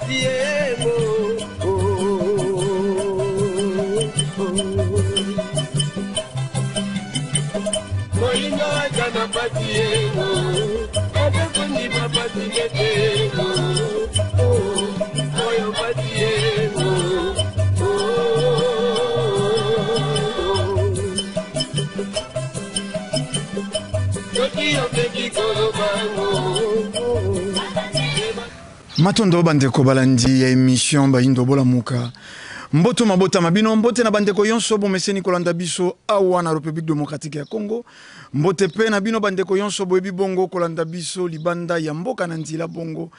pasi yengo. Moyindo aza na pasi yengo, azokondima pasi ngetengo. Oyo pasi yengo. Soki opeki kolobango. Matondo bandeko balandi ya emission Bayindo Bolamuka. Mboto mabota bino, mbote na bandeko yonso bomeseni kolanda biso awa na République démocratique ya Congo. Mbote pe na bino bandeko yonso boyebi bongo kolanda biso libanda ya mboka na nzila bongo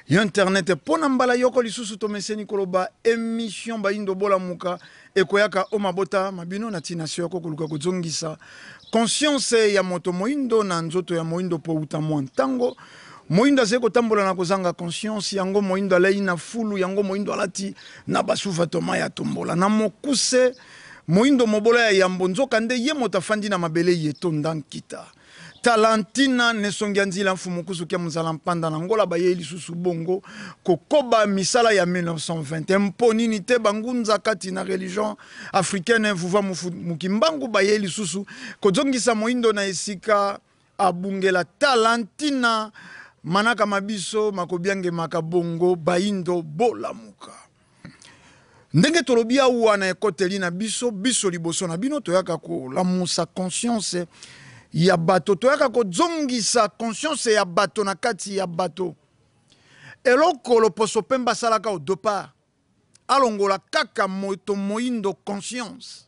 ya internet. Pona mbala yoko lisusu tomeseni koloba emission Bayindo Bolamuka ekoyaka o mabota mabino na tina sio yako koluka kozongisa conscience ya moto moindo na nzoto ya moindo po uta mwa ntango moindo azali kotambola na kozanga conscience yango moindo alei na fulu yango moindo alati na basuvatoma ya tombola na mokuse moindo mobola ya yambo nzoka nde ye moto afandi na mabele ye tonda nkita tala ntina nesongi ya nzila mfumu kusuki ya mozala mpanda na ngola bayei lisusu bongo kokoba misala ya 1921 mpo nini te bangunza kati na religion africaine vuva mukimbangu bayei lisusu kozongisa moindo na esika abungela. Tala ntina manaka mabiso makobiangemaka bongo Bayindo Bolamuka. Ndenge tolobi awa na ekoteli na biso, biso liboso na bino toyaka kolamusa conscience ya bato, toyaka kozongisa conscience ya bato na kati ya bato. Eloko loposo pembe asalaka au départ, alongola kaka moto moindo conscience.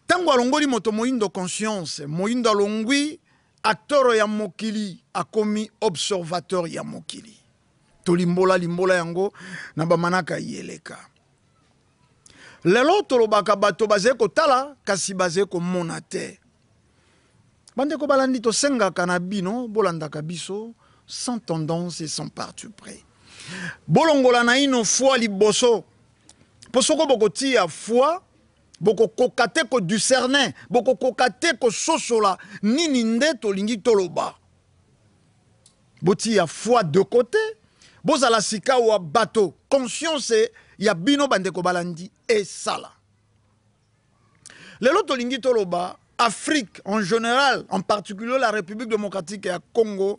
Tango alongoli moto moindo conscience, moindo alongwi acteur ya mokili, akomi observateur ya mokili. Tolimbola limbola yango na bamanaka yeleka. Lelo tolobaka bato bazali kotala kasi bazali komona te. Bandeko balandi, tosengaka na bino bolandaka biso sans tendance et sans parti pris. Bolongola na ino foi liboso. Po soko bokotia foi, bokokoka te ko discerner, bokokoka te kososola nini nde tolingi toloba. Botia foi de côté, bozala sika wa bato, conscience ya bino bandeko balandi esala. Lelo tolingi toloba Afrique en général, en particulier la République démocratique ya Congo,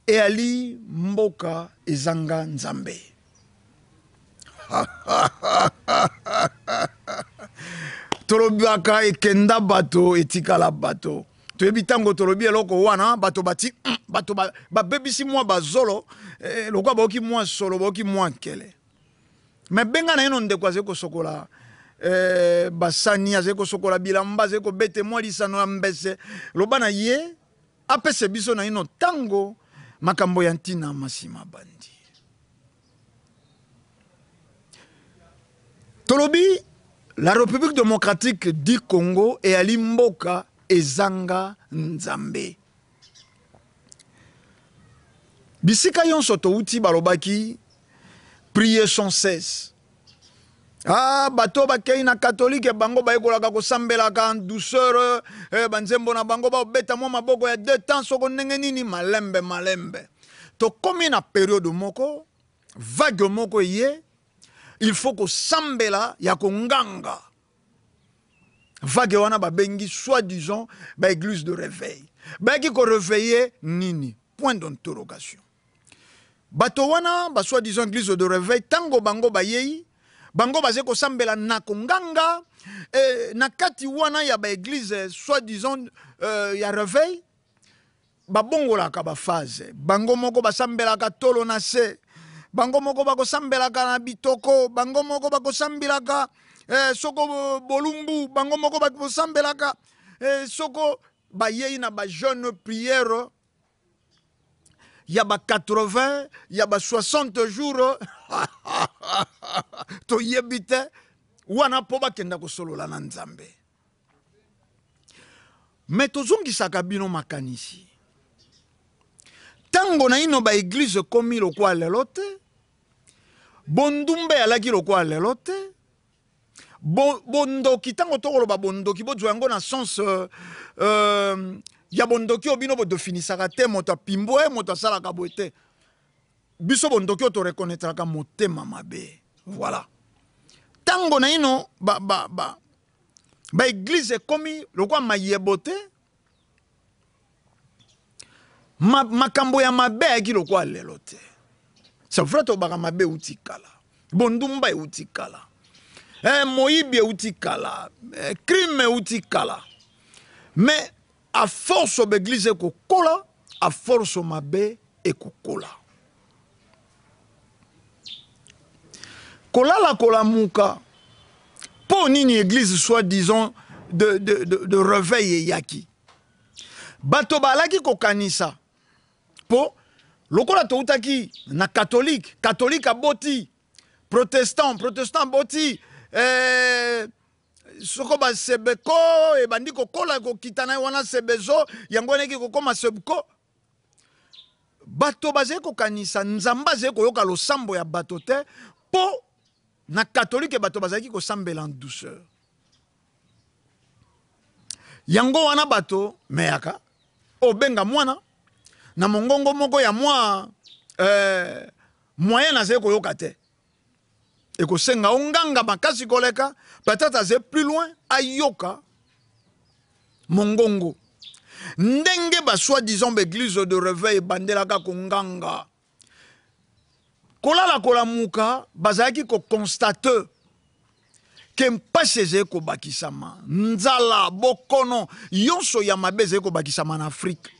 eyali mboka ezanga Nzambe. Tolobaka ekenda bato etikala bato. Toyebi tango tolobi eloko wana bato bati, bato babebisi mwa bazolo, lokola baoki mwa solo, baoki mwa nkele. Me benga na ye no ndeko azali kosokola, basani, azali kosokola bilamba, azali kobete mwa lisano ya mbese. Loba na ye apese biso na ye no tango makambo ya ntina masima bandi. Tolobi la République démocratique du Congo eyali mboka ezanga Nzambe. Bisika yonso touti balobaki prier sans cesse. Ah, bato bakei na catholique bango bayekolaka kosambelaka en douceur, banzembo na bango baobeta mwa maboko ya deux temps soko ndenge nini malembe malembe. Tokomi na période moko, vague moko ye, il faut kosambela ya konganga. Vague wana babengi soi-disant ba église de réveil. Bayaki ko réveiller nini? Point d'interrogation. Bato wana ba soi-disant église de réveil tango bango bayei, bango baze kosambela na konganga, na kati wana ya ba église soi-disant ya réveil, babongolaka ba phase. Bango moko basambelaka tolo na se, bango moko bakosambelaka na bitoko, bango moko bakosambelaka soko bolumbu, bango moko bakosambelaka soko bayei na ba jeune prière ya ba 80, ya ba 60 jours. Toyebi te wana po bakenda kosolola na Nzambe. Mais tozongisaka bino makanisi. Tango na ino ba église komi lokwa lelo te, bondumbe alaki lokwa lelo te, bondoki, tango tokoloba bondoki, bozwa yango na sens ya bondoki oyo bino bodefinisaka te, moto apimbwe, moto asalaka boye te. Biso bondoki oyo toreconnaitraka motema mabe. Voilà. Ntango naino ba, ba, ba, ba eglise ekomi lokola mayebo te, ma, makambo ya mabe ayaki lokola lelo te. C'est vrai, tobaka mabe euti kala, bondumba euti kala, eh, moyibi euti kala, eh, crime euti kala, mais à force baeglise ekokola, à force mabe ekokola. Kolala kolamuka mpo nini eglise soit disant de réveil eyaki? Bato balaki kokanisa mpo lokola toutaki na catholique, catholique aboti protestant, protestant aboti eh, soko basebeko ebandi kokola kokita na ye wana sebezo yango wana eki kokoma sebko. Bato bazali kokanisa Nzambe azali koyoka losambo ya bato te, mpo na katolike bato bazalaki kosambela en douceur. Yango wana bato meyaka obenga mwana na mongongo moko ya mwa moyen azali koyoka te, ekosenga onganga makasi koleka, peut-être azali plus loin ayoka mongongo. Ndenge ba soi-disant ba église de réveil ebandelaka konganga, kolala kolamuka, bazalaki kokonstate ke mpasi ezali kobakisama, nzala, bokono nyonso ya mabe ezali kobakisama na Afrique.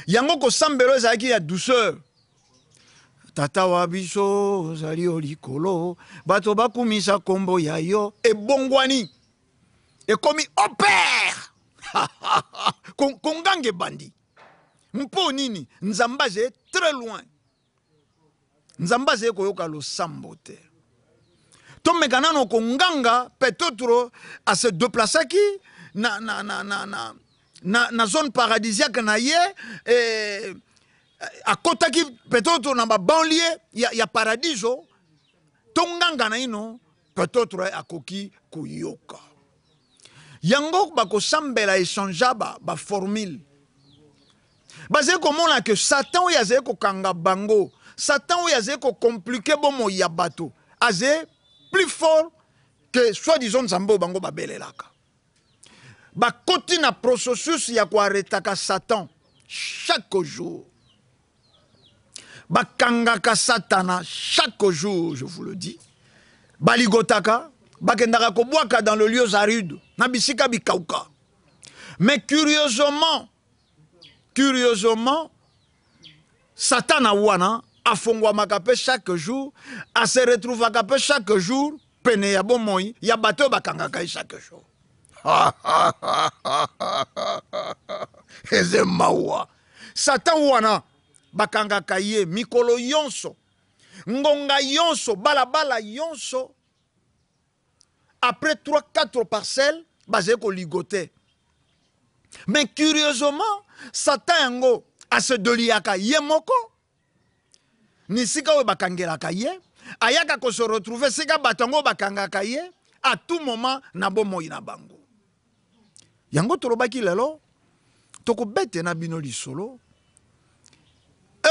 Yango kosambelo ezalaki ya douceur. Tata wa biso ozali yo likolo, bato bakumisa kombo ya yo. Ebongwani, ekomi au père. Konganga ebandi. Mpo nini? Nzambe azali très loin. Nzambe azali koyoka losambo te. Tomeka nano konganga, peut-être a se déplaçaki na zone paradisiaque na ye, eh, akotaki peut-être na ba banlieue ya paradiso. Tonganga na ino, peut-être akoki koyoka. Yango bakosambela échangea ba formule. Bazali komona ke Satan oyo azali kokanga bango, Satan oyo azali kokomplike bomoi ya bato, azali plus fort que soi-disant Nzambe oyo bango babelelaka. Bakoti na processus ya koaretaka Satan chaque jour. Bakangaka Satana chaque jour, je vous le dis. Baligotaka, bakendaka kobwaka dans le lieu aride, na bisika bikauka. Mais curieusement, curieusement, Satana wana afongwamaka pe chaque jour, a se retrouvaka pe chaque jour pene ya bomoi ya bato oyo bakangaka ye chaque jour. Eze mawa. Satan wana bakangaka ye mikolo yonso, ngonga yonso, balabala yonso. Après 3 4 parcelles bazali koligote. Mais curieusement, Satan yango ase doliaka ye moko ni sika oyo bakangelaka ye, ayaka ko se retrouver sika bato yango bakangaka ye à tout moment na bomoi na bango. Yango tolobaki lelo tokobete na bino lisolo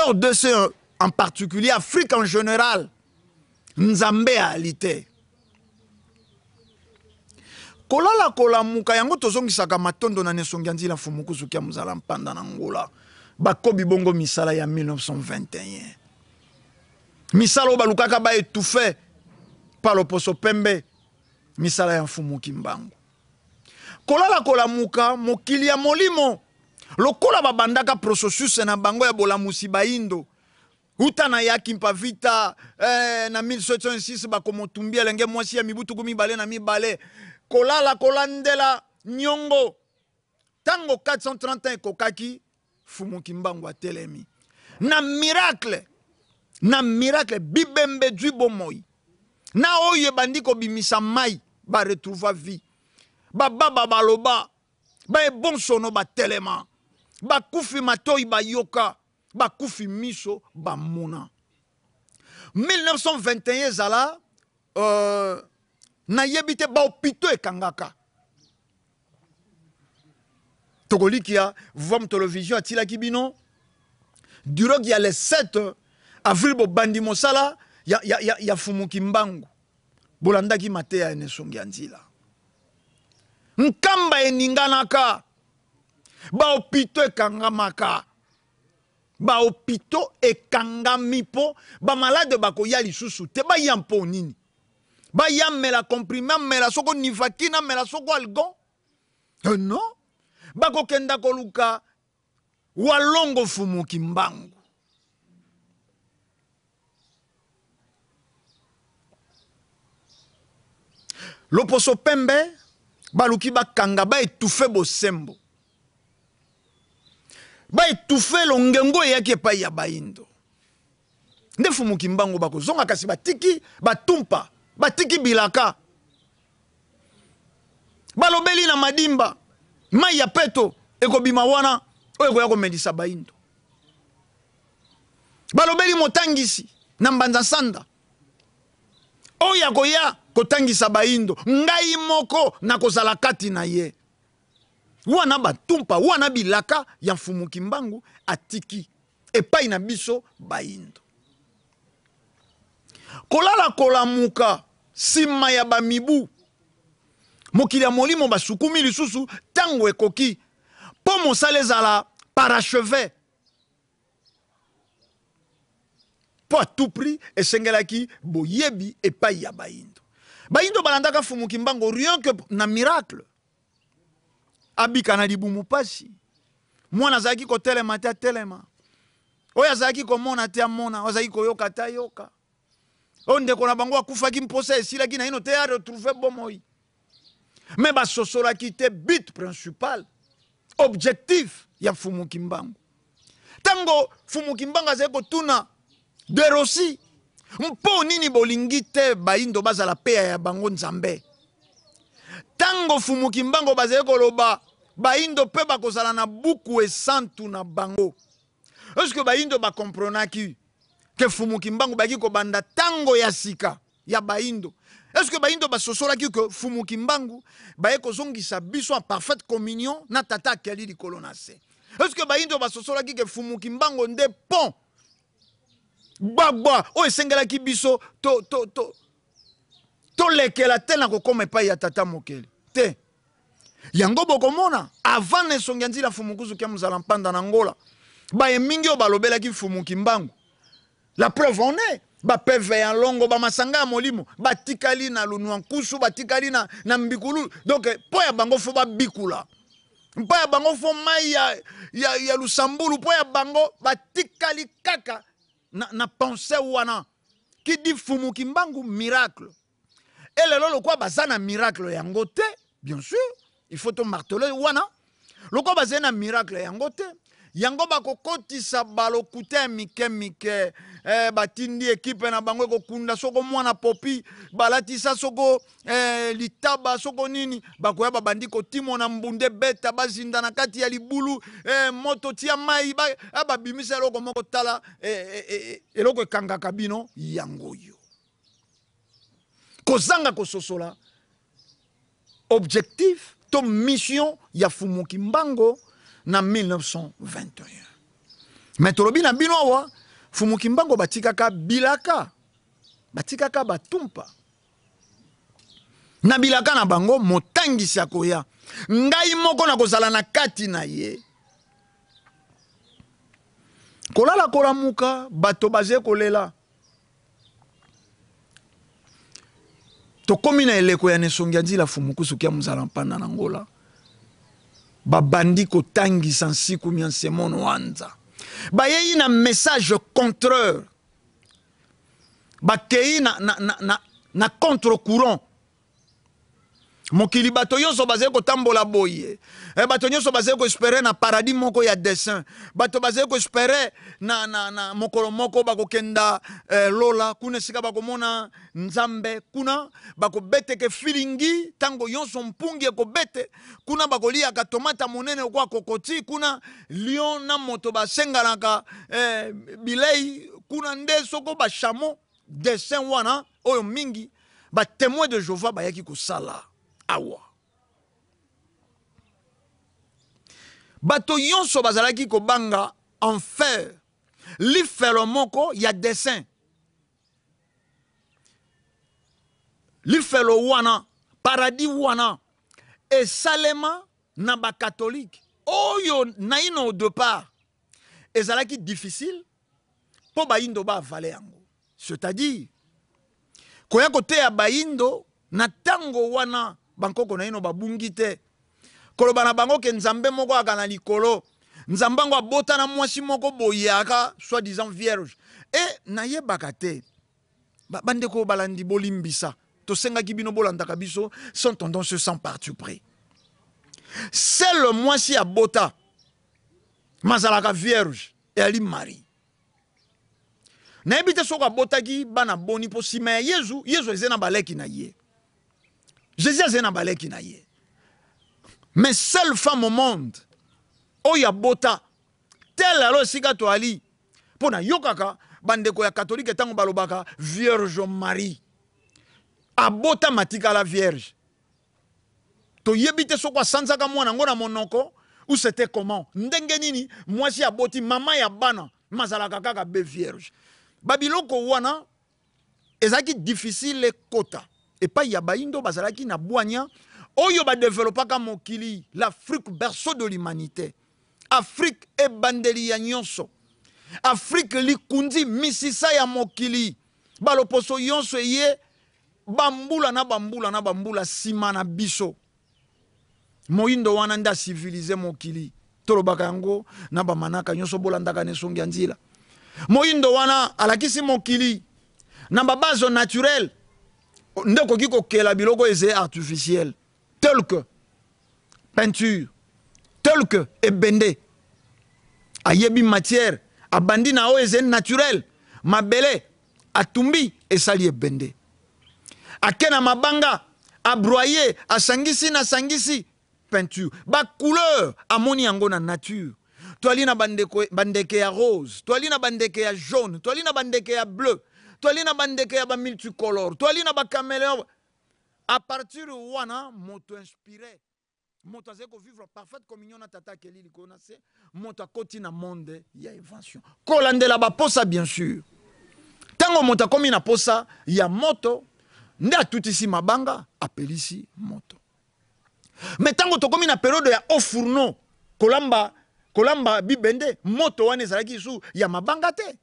RDC en particulier, Afrique en général, Nzambe ali te. Kolala kolamuka yango tozongisaka matondo na nesongi ya nzila mfumu kuzuki ya mozala mpanda na Angola. Bakobi bongo misala ya 1921. Misala oyo balukaka ba étouffer pa loposo pembe, misala ya mfumu Kimbangu. Kolala kolamuka mokili ya molimo lokola babandaka processus na bango ya bolamusi baindo uta na ya Kimpa Vita, na 1706 bakomotumbi elenge mwasi ya mibu tuku mibale na mibale. Kolala kolandela nyongo tango 431 ekokaki, Fumu Kimbangu atelemi na miracle, na miracle bibembe zwi bomoi na oyo ebandi kobimisa mai, ba retrouva vie, bababa baloba, ba ebonsono batelema, bakufi matoi bayoka, bakufi miso bamona. 1921 ezala nayebi te ba hôpitaux ekangaka. Tokolikia Vom Television atilaki bino dirogue ya le 7. Avril bobandi mosala ya, ya, ya, ya Fumu Kimbangu. Bolandaki mateya ya Nesongi ya Nzila. Nkamba eninganaka, ba hopitaux ekangamaka. Ba hopitaux ekangami mpo ba malade bakoya lisusu te. Baya mpo nini? Baya mela comprime, amela soko Nivaquine, amela soko Algon? Euh, non. Bakokenda koluka Walongo Mfumu Kimbangu. Loposo pembe baluki bakanga ba étouffer bosembo. Ba étouffer longengo eyaki epai ya bayindo. Nde Mfumu Kimbangu bakozonga kasi batiki batumpa, batiki bilaka. Balobeli na madimba mai ya peto ekobima wana oyo ekoya komelisa bayindo. Balobeli motangisi na Mbanza Sanda oyo akoya kotangisa bayindo, ngai moko nakozala kati na ye. Wana batumpa, wana bilaka ya Mfumu Kimbangu atiki epai na biso bayindo. Kolala kolamuka nsima ya bamibu, mokili ya molimo basukumi lisusu ntango ekoki mpo mosala ezala paracheve. Mpo à tout prix esengelaki boyebi epai ya bayindo. Bayindo balandaka Mfumu Kimbangu rien que na miracle. Abika na libumu pasi. Mwana azalaki kotelema te atelema. Oyo azalaki komona te amona, oyo azalaki koyoka te ayoka. Oyo ndeko na bango akufaki mposa esilaki naino te a retrouver bomoi. Mais basosolaki te but principal, objectif ya Mfumu Kimbangu. Tango Mfumu Kimbangu azali kotuna De Rossi, mpo nini bolingi te bayindo bazala peya ya bango Nzambe? Tango Mfumu Kimbangu bazali koloba bayindo pe bakozala na buku esantu na bango, est-ce que bayindo ba comprenaki que Mfumu Kimbangu bayaki kobanda tango ya sika ya bayindo? Est-ce que bayindo basosolaki que Mfumu Kimbangu baye kozongisa biso en parfaite communion na Tata akeli likolo na se? Est-ce que bayindo basosolaki que Mfumu Kimbangu nde pont gbagba oyo esengelaki biso to, to, to, tolekela te na kokoma epai ya Tata Mokeli te? Yango bokomona avant na esongi ya nzila Mfumu Kuzu kia Muzala Mpanda na Angola, baye mingi oyo balobelaki Mfumu Kimbangu, la preuve en est ba peve ya longo, ba masanga ya molimo batikali na lunwankusu, batikali na, na mbikulu. Donc mpo ya bango fo babikula, mpo ya bango fo mai ya, ya, ya lusambulu, mpo ya bango batikali kaka na, na pensée wana qui dit Mfumu Kimbangu miracle. Et lelo lokwa baza na miracle yango te, bien sûr, il faut to marteler wana. Lokwa baza na miracle yango te, yango bakokotisa balokuta ya mike mike. Batindi ekipe na bango ekokunda soko mwana popi, balatisa soko litaba soko nini, bakoya babandi kotimona mbunde beta, bazinda na kati ya libulu, moto tia mai, babimisa eloko moko tala, eloko ekangaka bino yango yo. Kozanga kososola objectif to mission ya Mfumu Kimbangu na 1921. Mais tolobi na bino awa, Mfumu Kimbangu batikaka bilaka, batikaka batumpa. Na bilaka na bango, motangisi akoya, ngai moko nakozala na kati na ye. Kolala kolamuka, bato baze kolela. Tokomi na eleko ya Nesongi ya Nzila Fumu Kusu kia Muzala Mpanda na Angola. Babandi kotangisa nsiku mya nsemono wanza. Bayei na message contraire. Bakei na, na, na, na, na contre courant. Mokili bato nyonso bazali kotambola boye. Bato nyonso bazali koespere na paradis moko ya dessin. Bato bazali koespere na, na, na mokolo moko bakokenda lola, kuna esika bakomona Nzambe, kuna bakobeteke filingi ntango nyonso mpungi ekobete, kuna bakoliaka tomata monene lokola kokoti, kuna lion na moto basenganaka bilei, kuna nde soko ba chameau. Dessin wana oyo mingi ba témoins de Jéhovah bayaki kosala awa. Bato nyonso bazalaki kobanga enfer. lifelo moko ya dessin. Lifelo wana, paradis wana esalema na ba catholique oyo naino au depart ezalaki difficile mpo bayindo ba avale yango, c'est-à-dire koya koteya bayindo na ntango wana bankoko naino babungi te, koloba na bango ke nzambe moko aka na likolo, nzambe yango abota na mwasi moko boye aka soi-disant vierge. E nayebaka te bandeko balandi, bolimbisa, tosengaki bino bolandaka biso sans tendance, sans parti pris. Seul mwasi abota mazalaka vierge eyali Marie. Nayebi te soki abotaki bana boni, mpo nsima ya Yezu, Yezu eze na baleki na ye, Jésus aze na baleki na ye, mais seule femme au monde oyo abota tel alo esika toali, mpo nayokaka bandeko ya katolike ntango balobaka Vierge Marie abota matikala vierge, toyebi te soki asanzaka mwana yango na monoko ou c'était comment, ndenge nini mwasi aboti mama ya bana mazalaka kaka be vierge. Babiloko wana ezalaki difficile ekota epai ya bayindo. Bazalaki na bwanya oyo badevelopaka mokili, l'Afrique, berceau de l'humanité, Afrique ebandeli ya nyonso, Afrique likundi misisa ya mokili. Baloposo nyonso eye bambula na bambula na bambula nsima na biso. Moyindo wana nde acivilize mokili, tolobaka yango na bamanaka nyonso bolandaka na esongi ya nzila. Moyindo wana alakisi mokili na babase naturelle nde okoki kokela biloko eze artificiel, tel que peinture, tel que ebende. Ayebi matière, abandi na oyo eze naturel, mabele, atumbi esali ebende, ake na mabanga, abroye, asangisi na sangisi, peinture. Bacouleur amoni yango na nature. Toali na bandeko, bandeke ya rose, toali na bandeke ya jaune, toali na bandeke ya bleu, toali na bandeke ya bamulticolore, toali na bacaméléon. À partir wana moto inspiré, moto azali kovivre parfaite communion na tata akeli likolo na se, moto akoti na monde ya invention kolandela baposa. Bien sûr, ntango moto akomi na posa ya moto nde atutisi mabanga, apelisi moto. Mais ntango tokomi na periode ya au fourneau, kolamba, kolamba bibende, moto wana ezalaki lisusu ya mabanga te.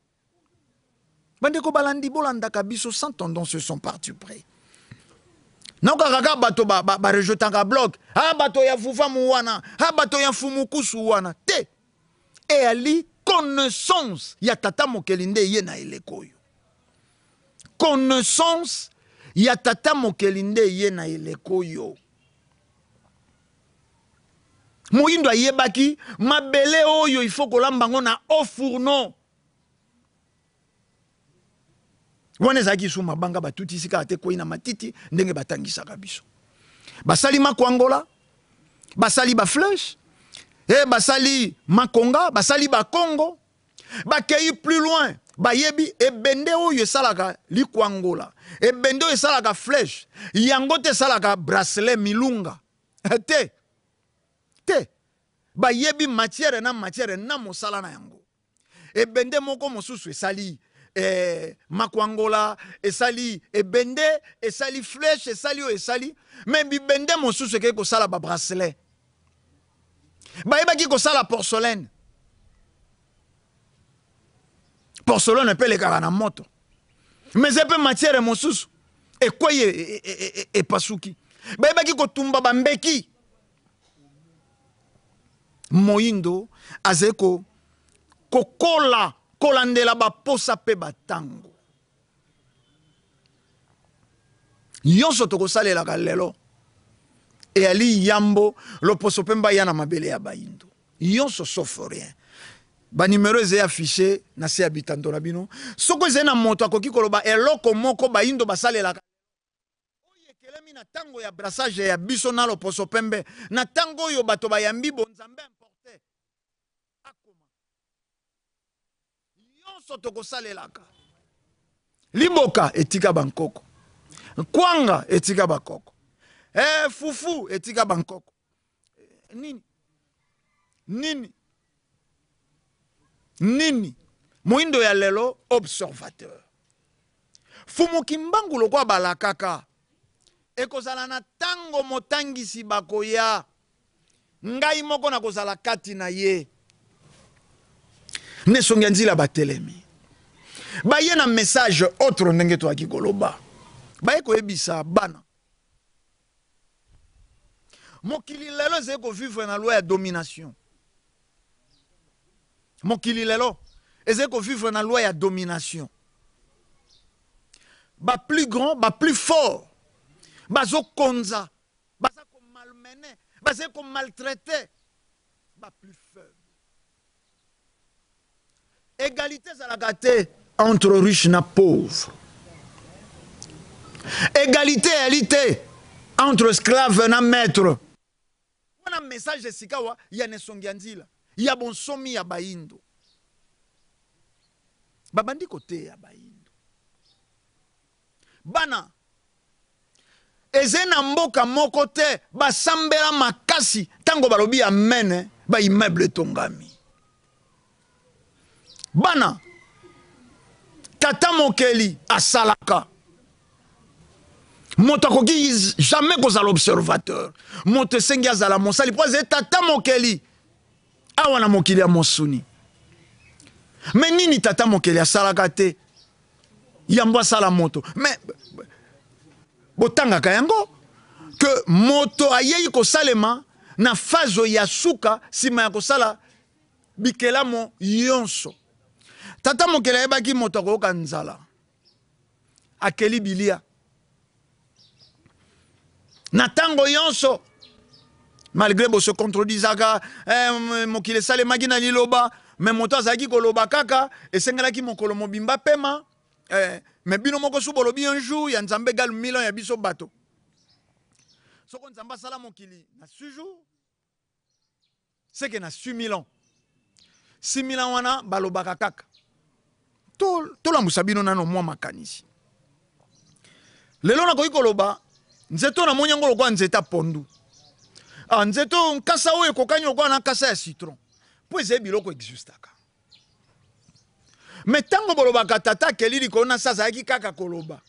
Bandeko balandi, bolandaka biso sans tendance, sans parti pris. Naokaka kaka bato barejetaka bloc, a bato ya vuvamu wana, a bato ya mfumukusu wana te. Eyali connaissance ya tata mokeli nde ye na eleko oyo, connaissance ya tata mokeli nde ye na eleko oyo. Moyindo ayebaki mabele oyo il faut kolamba yango na au fourneau. Wana ezalaki su mabanga batutisi kaka te, kwei na matiti ndenge batangisaka biso. Basali makwangola, basali baflèche e basali makonga, basali bakongo, bakei plus loin, bayebi ebende oyo esalaka likwangola, ebende oyo esalaka flèche, yango te esalaka bracelet milunga te te. Bayebi matière na matière na mosala na yango. Ebende moko mosusu esali makwangola, esali ebende, esali flèche, esali oyo esali, mais bibende mosusu ekei kosala babracelet. Bayebaki kosala porcelaine. Porcelaine mpe elekaka na moto, mais eza mpe matière mosusu ekwei, epasuki. Bayebaki kotumba bambeki. Moyindo azali kokola kolandela baposa mpe batango nyonso tokosalelaka lelo. Eyali yambo loposo mpe mbaya na mabele ya bayindo nyonso, sauf rien. Banimero ezali affiché na se ya bitando na bino. Soki ezali na moto akoki koloba eloko moko bayindo basalelaka oyo ekelemi na ntango ya brassage ya biso na loposo pembe, na ntango oyo bato bayambi bonzambe importe, akoma nyonso tokosalelaka. Liboka etika bankoko, kwanga etika bakoko, fufu etika bankoko, nini nini nini. Moindo ya lelo observateur. Fumu Kimbangu lokola balakaka ekozala na tango motangisi bakoya ngai moko nakozala kati na ye. Nde songi ya nzila batelemi baye na message autre ndenge toyaki koloba baye koyebisa bana mokili lelo ezali kovivre na loi ya domination. Mokili lelo ezali kovivre na loi ya domination. Ba plus grand, ba plus fort bazokonza, baza komalmene, bazali komaltraite ba plus faible. Egalite ezalaka te entre riche na pauvre. Egalite eyali te entre esclave na maître. Wana message sikawa ya Nesongi ya Nzila ya bonsomi ya bayindo. Babandi koteya bayindo. Bana eze na mboka moko te basambela makasi ntango balobi amen ba immeuble etongami. Bana tata mokeli asalaka moto akoki jamais kozala observateur. Moto esengi azala mosali mpo azali tata mokeli awa na mokili ya mosuni. Me nini tata mokeli asalaka te yambo asala moto? Me botangaka yango ke moto ayei kosalema na phase ya suka nsima ya kosala bikelamo yonso. Tata mokeli ayebaki moto akoyoka nzala, akeli bilia na ntango yonso, malgré bose contredisaka mokili esalemaki na liloba, me moto azalaki koloba kaka esengelaki mokolo mobimba pema me bino moko su bolobi un jour ya Nzambe égale 1000 ans ya biso bato. Soko Nzambe asala mokili na 6 jours, c'est que na 6000 ans, 6000 ans wana balobaka kaka. Tolambusa bino nano mwa makanisi. Lelo nakoki koloba nzete oyo namoni yango lokola nzete ya pondu. Ah, nzete oyo nkasa oyo ekokani lokola na nkasa ya citron, mpo ezali biloko existaka. Me ntango bolobaka tata akeli likolo na se, azalaki kaka koloba,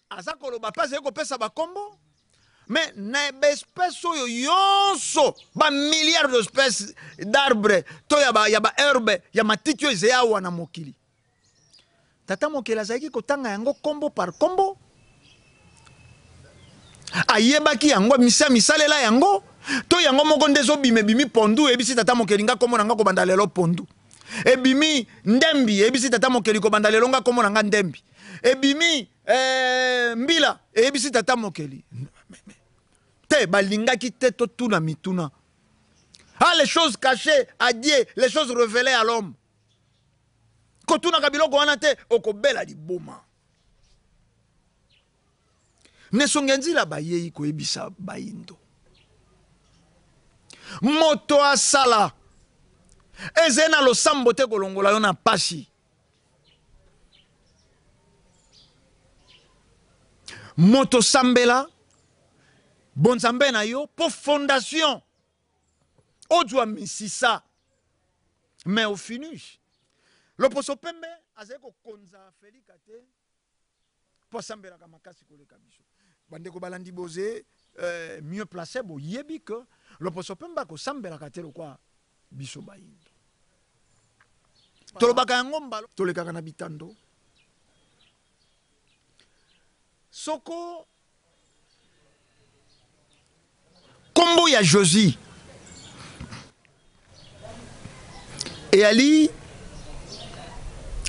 aza koloba mpe azali kopesa bakombo. Me na baespèce oyo nyonso, bamilliard d'espèces d'arbre to ya baherbe ya matiti oyo ezali awa na mokili, tata mokeli azalaki kotanga yango kombo par kombo. Ayebaki yango, misa misalela yango to yango moko nde ezobima. Ebimi pondu, eyebisi tata mokeli nga kombo na nga kobanda lelo pondu. Ebimi ndembi, eyebisi tata mokeli kobanda lelo nga kombo na nga ndembi. Ebimi mbila, eyebisi tata mokeli te. Balingaki te totuna mituna. Ah, les choses cachées à Dieu, les choses révélées à l'homme. Kotunaka biloko wana te, okobela liboma. Nesongi ya nzila bayei koyebisa bayindo moto asala ezali na losambo te kolongola yo na pasi. Moto sambela bonzambe na yo po fondation ozwa misisa. Mais au finish loposo pembe azali kokonza Felika te mpo asambelaka makasi koleka biso. Bandeko balandi boze mieux placé, boyebi que loposo pembe akosambelaka te lokwa biso bayindo. Tolobaka yango mbalo tolekaka na bitando. Soko kombo ya Josie eyali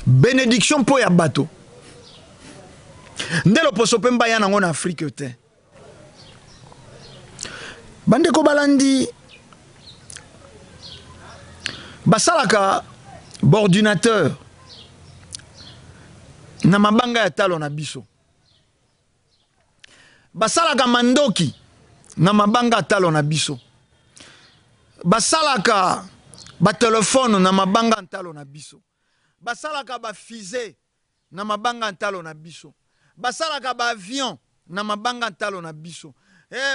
bénédiction mpo ya bato nde loposo mpe mbaya nango na Afrique te. Bandeko balandi, basalaka baordinateur na mabanga ya talo na biso, basalaka mandoki na mabanga ya talo na biso, basalaka batelefone na mabanga ya ntalo na biso, basalaka bafize na mabanga ya ntalo na biso, basalaka baavion na mabanga ya ntalo na biso,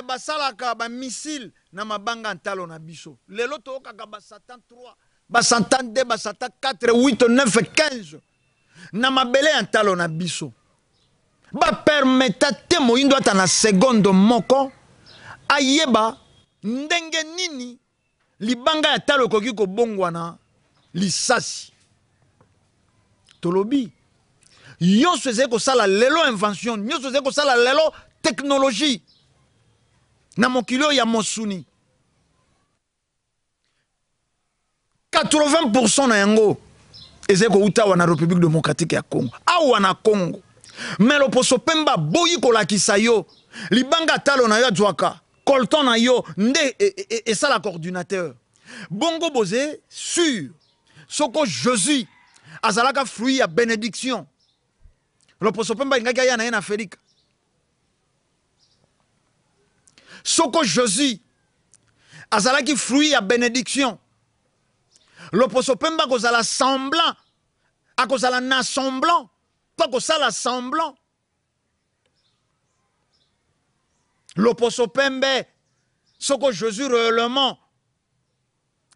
basalaka bamissile na mabanga ya ntalo na biso. Lelo toyokaka basatan 3. Ba Satan 2, ba Satan 4, 8, 9, 15 na mabele ya ntalo na biso. Ba permeta te moyindo ata na seconde moko ayeba ndenge nini libanga ya talo ekoki kobongwana lisasi. Tolobi nyonso ezali kosala lelo invention, nyonso ezali kosala lelo technologie na mokili oyo ya mosuni. 80% na yango ezali kowuta awa na Republique democratique ya Congo, awa na Congo. Mais loposo pembe aboyi kolakisa yo libanga talo na yo azwaka coltan na yo nde esalaka ordinateur. Bongo boze sur soko Jésus azalaka fruit ya benediction, loposo pembe alingaki aya na ye na Afrika. Soko Jesus azalaki fruit ya benediction, loposo pembe akozala semblant, akozala na semblant to akosala semblant. Loposo pembe soko Jesus réellement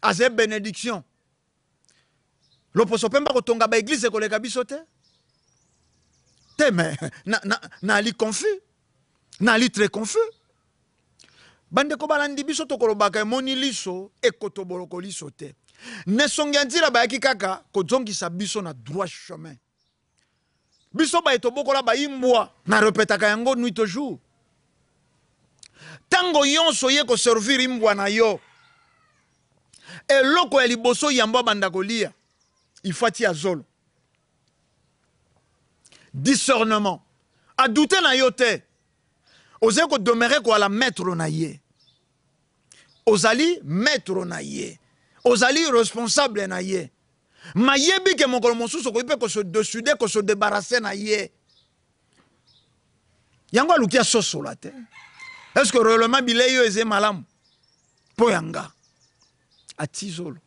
azali benediction, loposo pembe akotonga ba eglise ekoleka biso te te. Mais na ali confus, nali très confus. Bandeko balandi biso, tokolobaka emoni liso ekotoboloko liso te. Nesongi ya nzila bayaki kaka kozongisa biso na droit chemin. Biso baye tobokola bayimbwa, na repetaka yango nuit au jour, ntango nyonso ye koservir imbwa na yo, eloko ya liboso yambo abanda kolia, il faut atia zolo. Discernement, adute na yo te, ozali kodemeurer koala maître na ye, ozali maître na ye, ozali responsable na ye. Mayebi ke mokolo mosusu okoki mpe kose décider kose débarrasser na ye. Yango aluki asosola te, est ce que réellement bilei oyo eza malamu mpo ya nga? Ati zolo.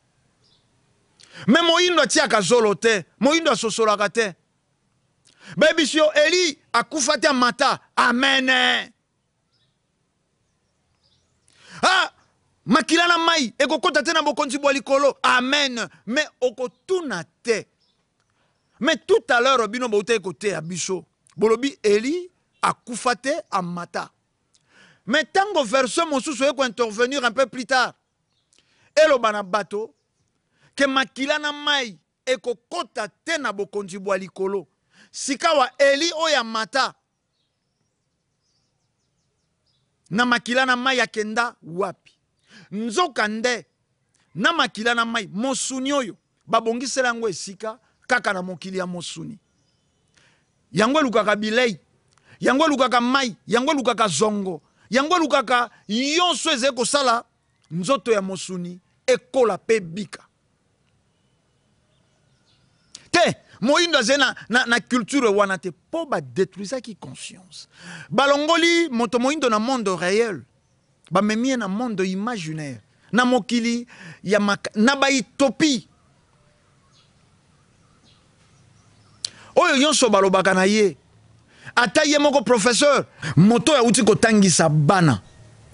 Mais moyindo atiaka zolo te, moyindo asosolaka te. Bayebisi yo Eli akufa te, amata, amen. Ah, makila na mai ekokɔta te na bokonzi bwa likolo, amen. Mais okotuna te. Mais tout à l'heure bino boutaki koteya biso, bolobi Eli akufa te, amata. Mais ntango version mosusu oye kointervenir un peu plus tard, eloba na bato ke makila na mai ekokɔta te na bokonzi bwa likolo, sikawa Eli oyo amata na makila na mai akenda wapi? Nzoka nde na makila na mai, mosuni oyo babongisela yango esika kaka na mokili ya mosuni. Yango elukaka bilei, yango elukaka mai, yango elukaka zongo, yango elukaka nyonso ezali kosala nzoto ya mosuni ekola mpe bika te. Moyindo azali na culture wana te, mpo badétruisaki conscience, balongoli moto moyindo na monde réel, bamemi ye na monde imaginaire, na mokili ya na bautopie oyo nyonso balobaka na ye. Ata ye moko professeur, moto oyo awuti kotangisa bana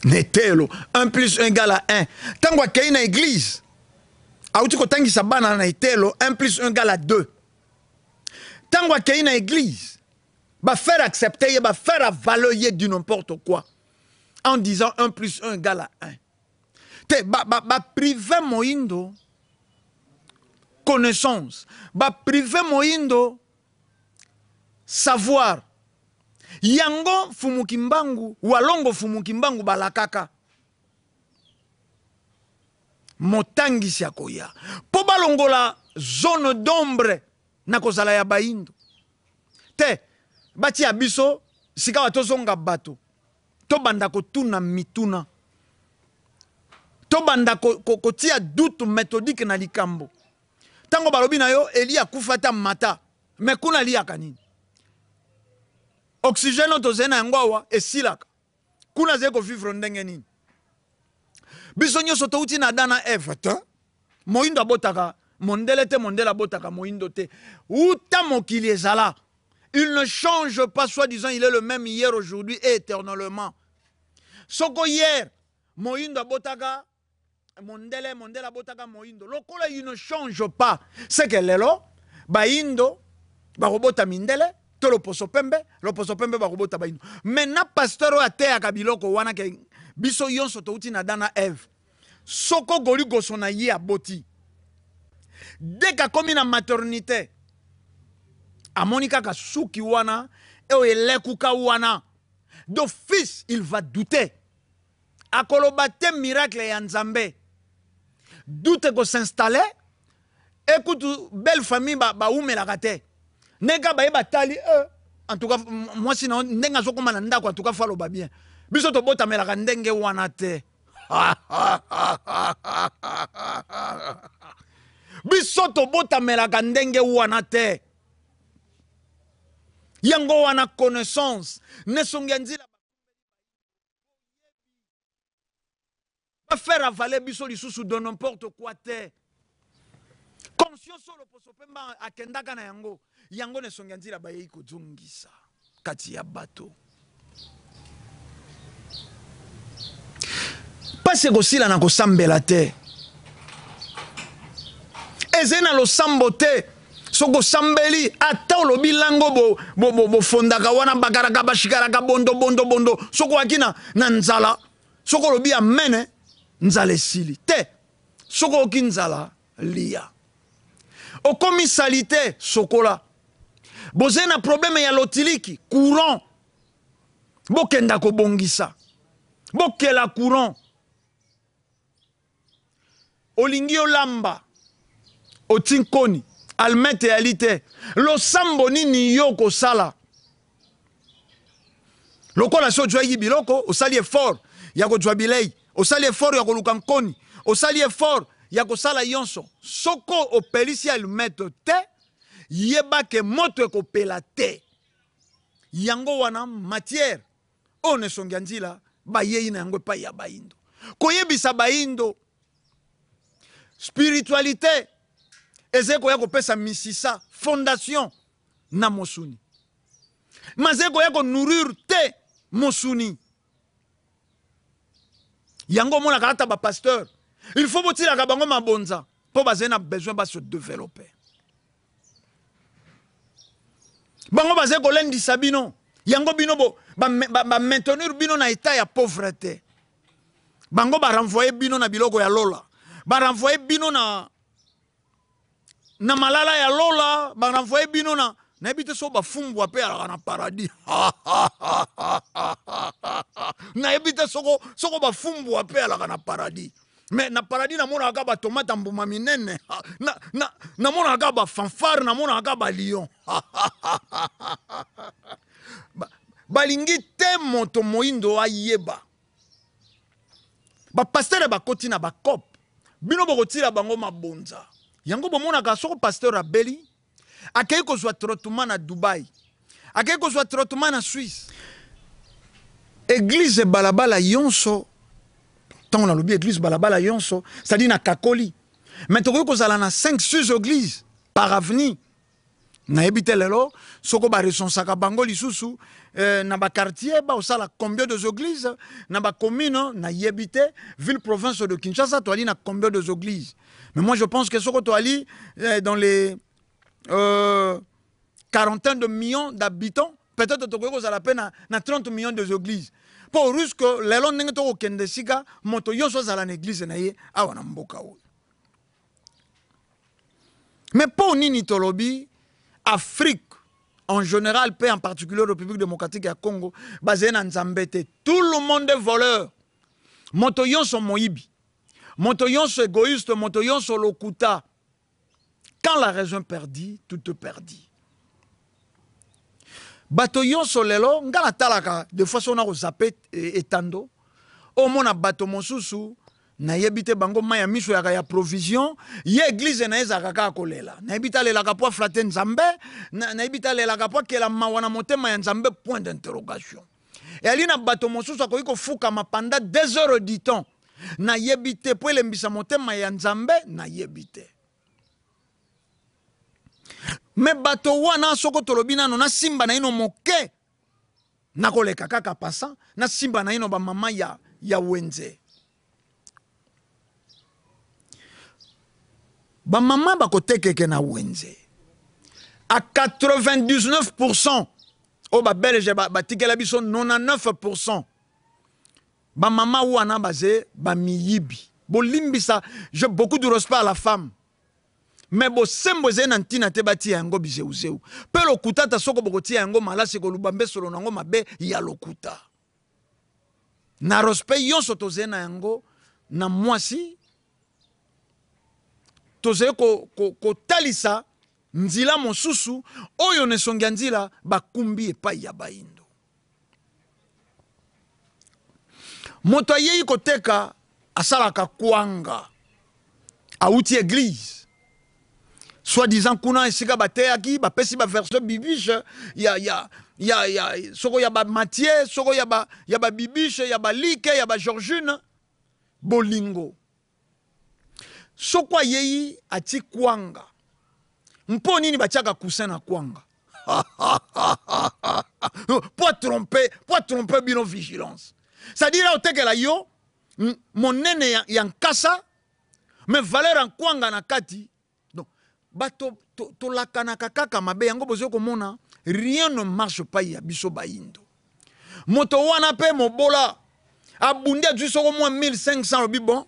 na eteyelo 1 plus 1 égale à 1, ntango akei na église, awuti kotangisa bana na eteyelo 1 plus 1 égale à 2, ntango akei na église, bafaire accepter ye, bafaire avaler ye du n'importe quoi en disant 1 plus 1 égale à 1 te. Baprive ba moyindo connaissance, baprive moyindo savoir. Yango Mfumu Kimbangu, Walongo Mfumu Kimbangu balakaka motangisi akoya mpo balongola zone d'ombre na kozala ya bayindo te. Batia biso sika tozonga bato, tobanda kotuna mituna, tobanda kotia doute méthodique na likambo. Ntango balobi na yo Eli akufa ta mata, mais kuna aliaka nini? Oxygène oyo tozali na yango awa esilaka, kuna azali kovivre ndenge nini? Biso nyonso touti na Adam na Eve te. Moyindo abotaka mondele te, mondele abotaka moyindo te. Uta mokili ezala, il ne change pas, soi-disant il est le même hier, aujourd'hui et éternellement. Soko hier moyindo abotaka Mondele, mondele abotaka moindo. Lokola il ne change pas, c'est que lelo baindo bakobota mindele to loposo pembe, loposo pembe bakobota baindo. Maintenant pasteur oyo ateyaka biloko wana ke biso yonso touti na Adam na Eve. Soko goligoso na ye aboti. Dès qu'akomi na maternité, amoni kaka suki wana oyo elekuka wana. D'office, il va douter. Akoloba te miracle ya Nzambe. Doute ko s'installer, ekutu belle famille ba baumelaka te. Ndenge baye batali en tout cas mwasi na ndenge azokoma na ndako, en tout cas faut aloba bien. Biso tobotamelaka ndenge wana te. Biso tobotamelaka ndenge wana te. Yango wana connaissance nesongi ya nzila ba faire avaler biso lisusu de n'importe quoi te. Conscience oyo loposo pemba akendaka na yango, yango na esongi ya nzila bayei kozongisa kati ya bato. Pasi ekosila na kosambela te. Ezali na losambo te. Soki osambeli ata olobi lango bofondaka bo, bo, wana bakaraka bashikaraka bondo bondo bondo, soki owaki na, na nzala, soki olobi amen, nzala esili te. Soki oyoki nzala, lia. Okomi salite, sokola. Bozali na probleme ya lotiliki, courant, bokenda kobongisa, bokela courant. Olingi olamba, oti nkoni, almete eyali te, losambo nini yo kosala? Lokola so ozwaki biloko, osali effort ya kozwa bilei, osali effort ya koluka nkoni, osali effort ya kosala yonso, soko opelisi almete te, yeba ke moto ekopela te. Yango wana matière oyo na esongi ya nzila bayei na yango epai ya baindo, koyebisa baindo spiritualité ezali koya kopesa misisa fondation na mosuni, mazali koya ko nourrir te mosuni. Yango omonaka ata ba pasteur, il faut botilaka bango mabonza mpo bazali na besoin ba se développer. Bango bazali kolendisa bino, yango bino bo ba, ba, ba maintenir bino na état ya pauvreté. Bango ba renvoyer bino na biloko ya lola, ba renvoyer bino na na malala ya lola, ba renvoyer bino na nayebi te so bafumbwa mpe alaka na paradis. Nayebi te soko soko bafumbwa mpe alaka na paradis. Mais na paradis namonaka kaka batomate ya mbuma minene, namonaka kaka bafanfare, namonaka kaka balion. Balingi te moto moindo ayeba. Bapastere bakoti na bakope, bino bokotila bango mabonza. Yango bomonaka soko pasteur abeli, akei kozwa traitement na Dubai, akei kozwa traitement na Suisse. Église balabala yonso, ntango nalobi église balabala yonso, c'est-à-dire na kakoli, mais tokoki kozala na 5 6 églises par avenue. Nayebi te lelo soko ba recensaka bango lisusu na ba quartier, ba osala combien de églises na ba commune, nayebi te. Ville province de Kinshasa toali na combien de églises? Mais moi je pense que soko toali dans les quarantaine de millions d'habitants, peut-être tokoki kozala pe na 30 millions de églises. Po risque lelo ndenge tokokende sika moto nyonso azala na église na ye awa na mboka oyo. Mais po nini tolobi Afrique en général pe en particulier République démocratique ya Congo bazali na Nzambe te? Tout le monde est voleur. Moto nyonso moyibi, moto nyonso égoïste, moto nyonso lokuta. Quand la raison perdit, tout est perdu. Bato nyonso lelo nga natalaka des fois sona kozape etando, omona bato mosusu nayebi te bango mai ya miso yaka ya provision, ye église na ye ezalaka kaka kolela. Nayebi te alelaka po aflate Nzambe, nayebi te alelaka po akela mawa na motema ya Nzambe, point d'interrogation. Eyali na bato mosusu akoki kofukama pendant 2 heures du temps, nayebi te po elembisa motema ya Nzambe, nayebi te. Me bato wana soko tolobi nano nasimba na ino moke, nakoleka kaka passant, nasimba na ino ba mama ya wenze. Bamama bakotekeke na wenze à 99%, oyo babelge batikela biso 99%, bamama wana baze bamiyibi. Bolimbisa, j'ai beaucoup de respect à la femme, mais bosembo ezali na ntina te batia yango bizeuzeu mpe lokuta. Ata soko bokotia yango malasi, koluba mbe solo nango mabe ya lokuta. Na respect nyonso tozali na yango na mwasi, tozali kotalisa ko, ko nzila mosusu oyo na esongi ya nzila bakumbi epai ya bayindo. Moto ayei koteka, asalaka kwanga, awuti église, soi-disant kuna esika bateyaki, bapesi baversion bibiche ya soko ya bamatie, soko ya babibiche, ya balike, ya bageorgine bolingo. Soko ayei, ati kwanga. Mpo nini batiaka coussin na kwanga? Po atromper bino vigilance, c'est-à-dire otekela yo monene ya nkasa, mais valeur ya kwanga na kati. Donc bato tolakanaka kaka mabe yango. Bozoki komona, rien ne marche pas ya biso bayindo. Moto wana mpe mobola abundi, azwi soko mwa 1500, alobi: "Bon,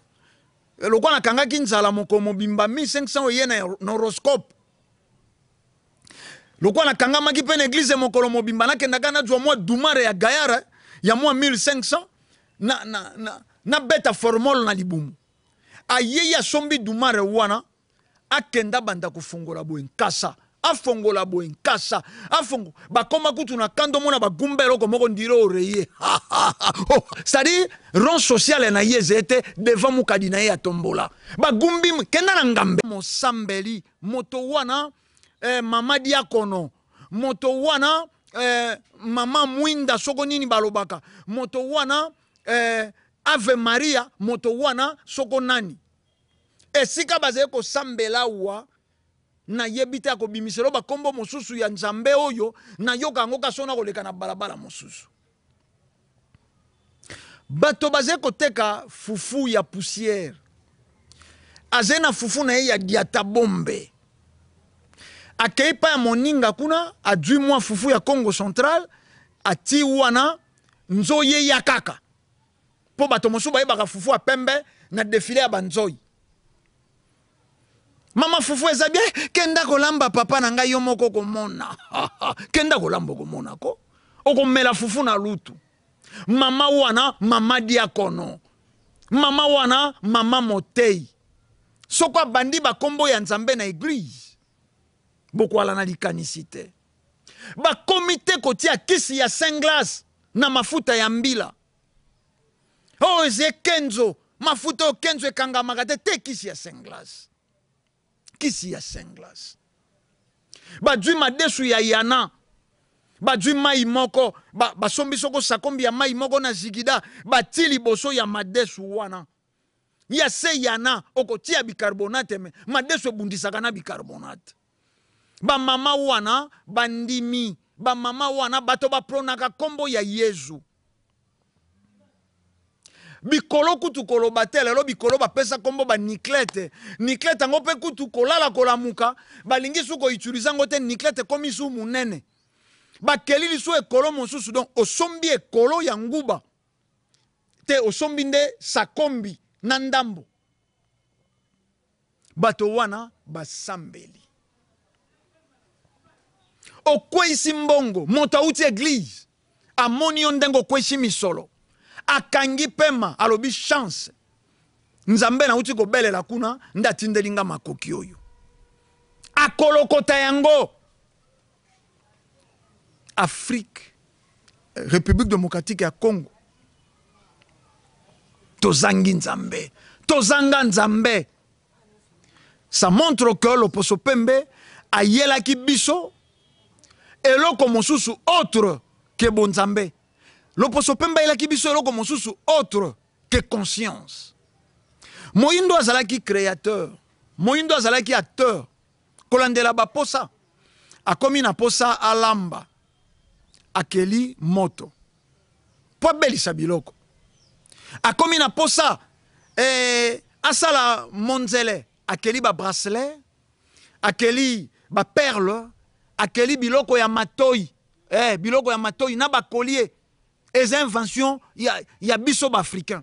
lokola nakangaki nzala mokolo mobimba, 1500 oye na horoscope, lokola nakangamaki mpe na église mokolo mobimba, nakendaka nazwa mwa dumare ya gayare ya mwa 1500, nabeta formol na libumu." Ayei, asombi dumare wana, akenda, banda kofongola boye nkasa, afongola boye nkasa, afongo, bakoma kutu na kando, mona bagumba eloko moko ndire oreiller. Oh, c'est-à-dire rang social na ye ezali te devant mokadi na ye ya tombola. Bagumbi, kenda na ngambe mosambeli. Moto wana, mama diakono, moto wana, mama mwinda, soko nini balobaka, moto wana, Ave Maria, moto wana, soko nani, esika bazali kosambela wa, nayebi te, akobimiselo bakombo mosusu ya Nzambe oyo nayoka yango kasi ona koleka na balabala mosusu. Bato bazali koteka fufu ya poussière, azali na fufu na ye ya diata bombe, akei pa ya moninga kuna, azwi mwa fufu ya Congo Central, ati wana nzoyi ya kaka, mpo bato mosusu bayebaka fufu ya pembe na défilé ya banzoi. Mama, fufu eza bien, kenda kolamba. Papa na ngai, yo moko okomona. Kenda kolamba, okomona ko okomela fufu na lutu. Mama wana, mama diakono, mama wana, mama motei, soko abandi bakombo ya Nzambe na église, bokwala na likanisi te. Bakomi te kotia kisi ya saint glace na mafuta ya mbila oyo eza kenzo, mafuta oyo kenzo ekangamaka te te, kisi ya saint glace, kisi ya saint glace. Bazwi madesu ya yana, bazwi mai moko, basombi soko sakombi ya mai moko na zigida, bati liboso ya madesu wana ya se yana, okotia bicarbonate, mais madesu ebundisaka na bicarbonate. Bamama wana bandimi, bamama wana bato bapronaka nkombo ya Yezu. Bikolo kutu koloba te. Lelo bikolo bapesa nkombo baniclete. Niclete yango mpe kutu kolala kolamuka, balingi su koutiliser yango te. Niclete ekomi su monene, bakeli lisu ekolo mosusu. Donc osombi ekolo ya nguba te, osombi nde sakombi na ndambo. Bato wana basambeli, okweyisi mbongo, moto awuti église, amoni yo ndenge okweyisi misolo, akangi pema, alobi: "Chance, Nzambe nauti kobelela kuna nde atindeli nga makoki oyo." Akolokota yango. Afrique, République démocratique ya Congo, tozangi Nzambe, tozanga Nzambe. Ça montre que loposo pembe ayelaki biso eloko mosusu autre que bonzambe. Loposo pembe ayelaki biso eloko mosusu autre que conscience. Moyindo azalaki créateur, moyindo azalaki acteur. Kolandela baposa, akomi na posa alamba, akeli moto mpo abelisa biloko. Akomi na posa asala monzele. Akeli ba bracelet, akeli ba perle, akeli biloko ya matoi, eh, biloko ya matoi na ba collier. Eza invention ya, ya biso ba africain.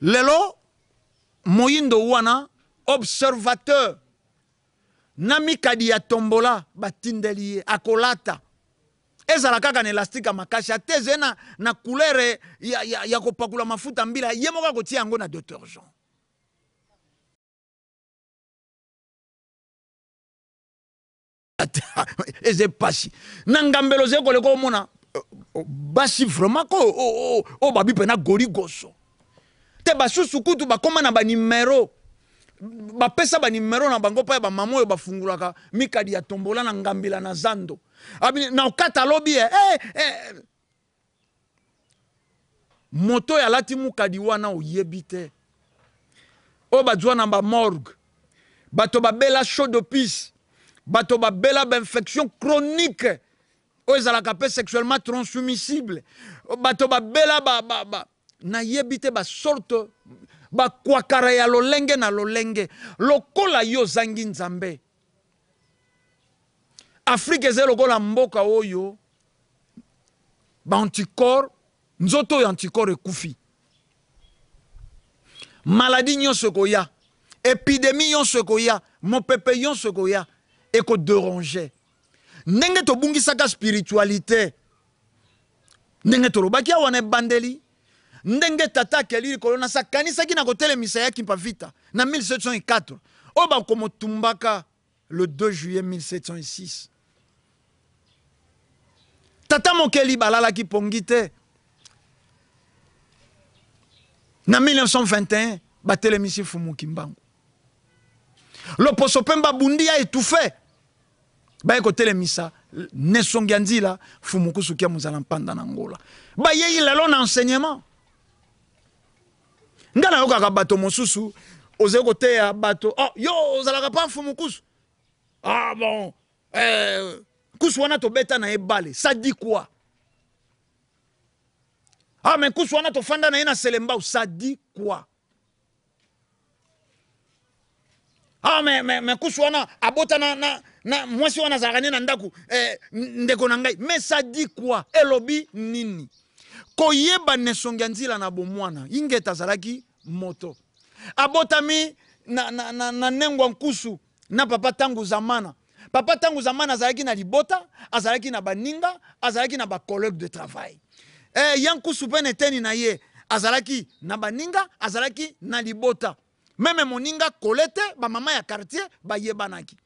Lelo moyindo wana observateur na mikadi ya tombola batindeli ye akolata ezala kaka na elastique ya makasi ata ezali na, na couleur ya, ya, ya kopakula mafuta mbila ye moko akotia yango na detergent. Eza epasi na ngambelo ozali koleka omona euh, euh, basi vraiment ko oyo oh, oh, oh, babi mpena goligoso te basusu kutu bakoma na banimero bapesa banimero na bango mpo ya bamama oyo bafungulaka mikadi ya tombola na ngambila na zando na okata lobi eh, eh, eh. Moto oyo alati mukadi wana oyebi te. Oyo bazwa na ba morgue. Bato babela chaud de pisse. Bato babela ba infection chronique oyo ezalaka pe sexuellement transmissible. Bato babela ba, ba, ba nayebi te ba sorte ba kwakara ya lolenge na lolenge. Lokola yo ozangi Nzambe. Afrique ezali lokola mboka oyo ba anticorps, nzoto oyo anticorps ekufi. Maladie nyonso ekoya, epidemie nyonso ekoya, mopepe nyonso ekoya, eko deranger. Ndenge tobungisaka spiritualite, ndenge tolobaki awa na ebandeli, ndenge tata akeli likolo na se akanisaki na kotelemisa ya Kimpa Vita na 1704 oyo bakomotumbaka le 2 juillet 1706. Tata mokeli balalaki pongi te. Na 1921 batelemisi Fumu Kimbangu. Loposo Pemba abundi ya étouffé. Baye kotelemisa Nesongi ya Nzila, Fumu Kusu Kia Muzala Mpanda na Angola. Bayei lelo na enseignement. Nga nayokaka bato mosusu ozali koteya bato, oh, yo ozalaka pa Mfumu Kusu. Ah bon, eh, Kusu wana tobeta na ye bale, ça dit quoi? Ah mais Kusu wana tofanda na ye na Selembao, ça dit quoi? Ah mais, mais, mais Kusu wana abota na, na, na mwasi wana azalaka nde na ndako, eh, ndeko na ngai, mais ça dit quoi? Elobi nini? Koyeba nesongi ya nzila na bomwana. Ingeta azalaki moto. Abotami na, na, na, na Nengwa Nkusu na papa Tangu Zamana. Papa Tangu Zamana azalaki na libota, azalaki na baninga, azalaki na ba collègues de travail. Eh, ya Nkusu pe na eteni na ye azalaki na baninga, azalaki na libota. Meme moninga Colette, ba mama ya quartier bayebanaki.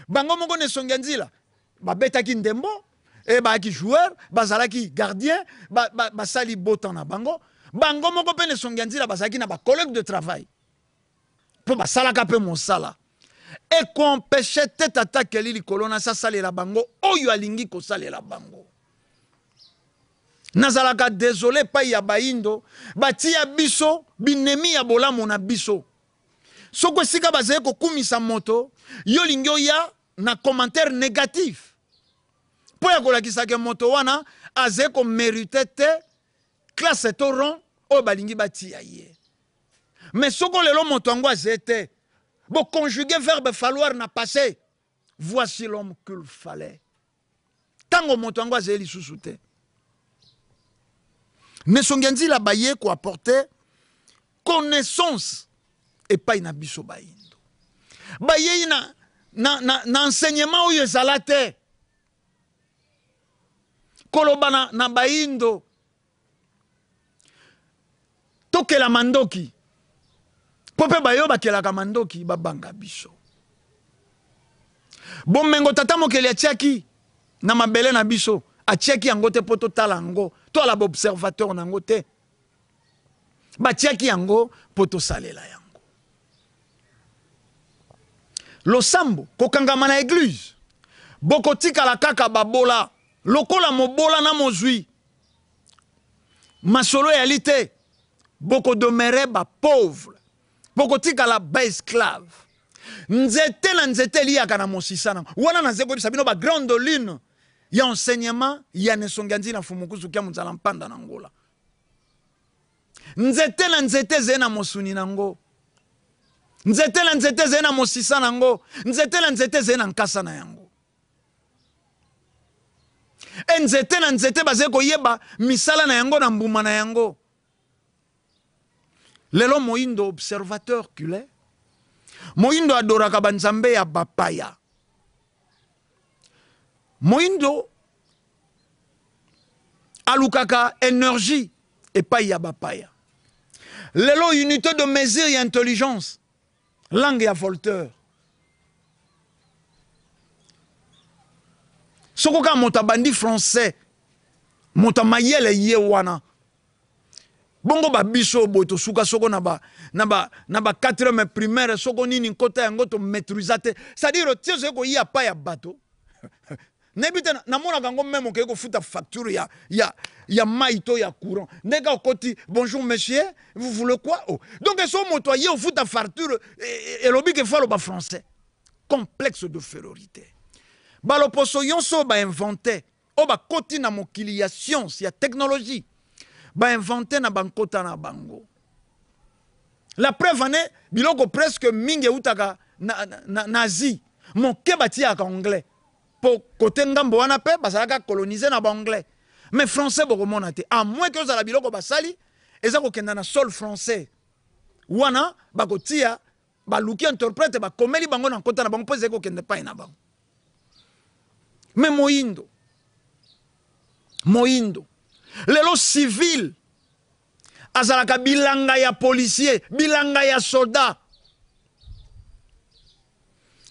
Bango moko na esongi ya nzila babetaki ndembo, e bayaki joueur, bazalaki gardien, basali ba, ba beau temps na bango. Bango moko pe na esongi ya nzila bazalaki na ba collègues de travail. Po basalaka pe mosala. Eko empêcher te tata Kelly likolo na se asalela bango oyo alingi kosalela bango. Nazalaka desole epai ya bayindo batia biso binemi ya bolamu na biso. Soko esika bazali kokumisa moto, yo olingi oya na commentaire negatif mpo ya kolakisa ke moto wana azali ko merite te classe to rang oyo balingi batia ye. Mais soko lelo moto yango azali te, bo conjuguer verbe falloir na passe, voici l'homme qu'il fallait. Tango moto yango azali lisusu te, Nesongi ya Nzila baye ko apporter connaissance epai na biso bayindo. Bayei na, na, na, na enseignement oyo ezala te. Koloba na, na bayindo tokela mandoki mpo mpe bayo bakelaka mandoki babanga biso. Bomengo tata mokeli atiaki na mabele na biso, atiaki yango te mpo totala yango, toala ba observateur na yango te. Batiaki yango mpo tosalela yango. Losambo, kokangama na eglise, bokotikala kaka babola lokola mobola na mozwi. Masolo eyali te, boko demeurer ba pauvre, bokotikala ba esclave. Nzete na nzete eliyaka na mosisa na wana. Naze koyebisa bino ba grande lune ya enseignement ya Nesongi ya Nzila Mfumu Kusu Kia Munzala Mpanda na Angola. Nzete na nzete ezali na mosuni na ngo. Nzete na nzete ezali na mosisa na yango, nzete na nzete ezali na nkasa na yango. E nzete na nzete bazali koyeba misala na yango na mbuma na yango. Lelo moindo observateur cule, moindo adoraka banzambe ya bapaya. Moindo alukaka energie epai ya bapaya. Lelo unité de mesure ya intelligence, langue ya Voltaire. Soko kaka moto abandi français, moto ya mayele ye wana. Bongo ba biso boye tosuka soko na ba na ba na ba 4e primaire soko nini nkota yango to maîtrisa te. C'est-à-dire ti ozali koyiya pa ya bato. Nayebi te, namonaka yango meme okei kofuta facture ya ya ya mai to ya courant. Ndenge okoti bonjour monsieur, vous voulez quoi? Oh. Donc so moto aye ofuta facture elobi ke faut aloba français. Complexe de férorité. Baloposo yonso ba inventer oyo bakoti na mokili ya science ya technologie ba inventer na bankota na bango. La preuve en est, biloko presque mingi eutaka na, na, na Asie, moke batiyaka anglais po kote ngambo wana pe bazalaka coloniser na ba anglais, mais français bokomona te, à moins que ozala biloko basali eza kokenda na sol français wana bakotia baluki interprète bakomeli bango na nkota na bango mpo ezali kokende epai na bango. Mais moyindo, moyindo lelo civil azalaka bilanga ya policier, bilanga ya soldat.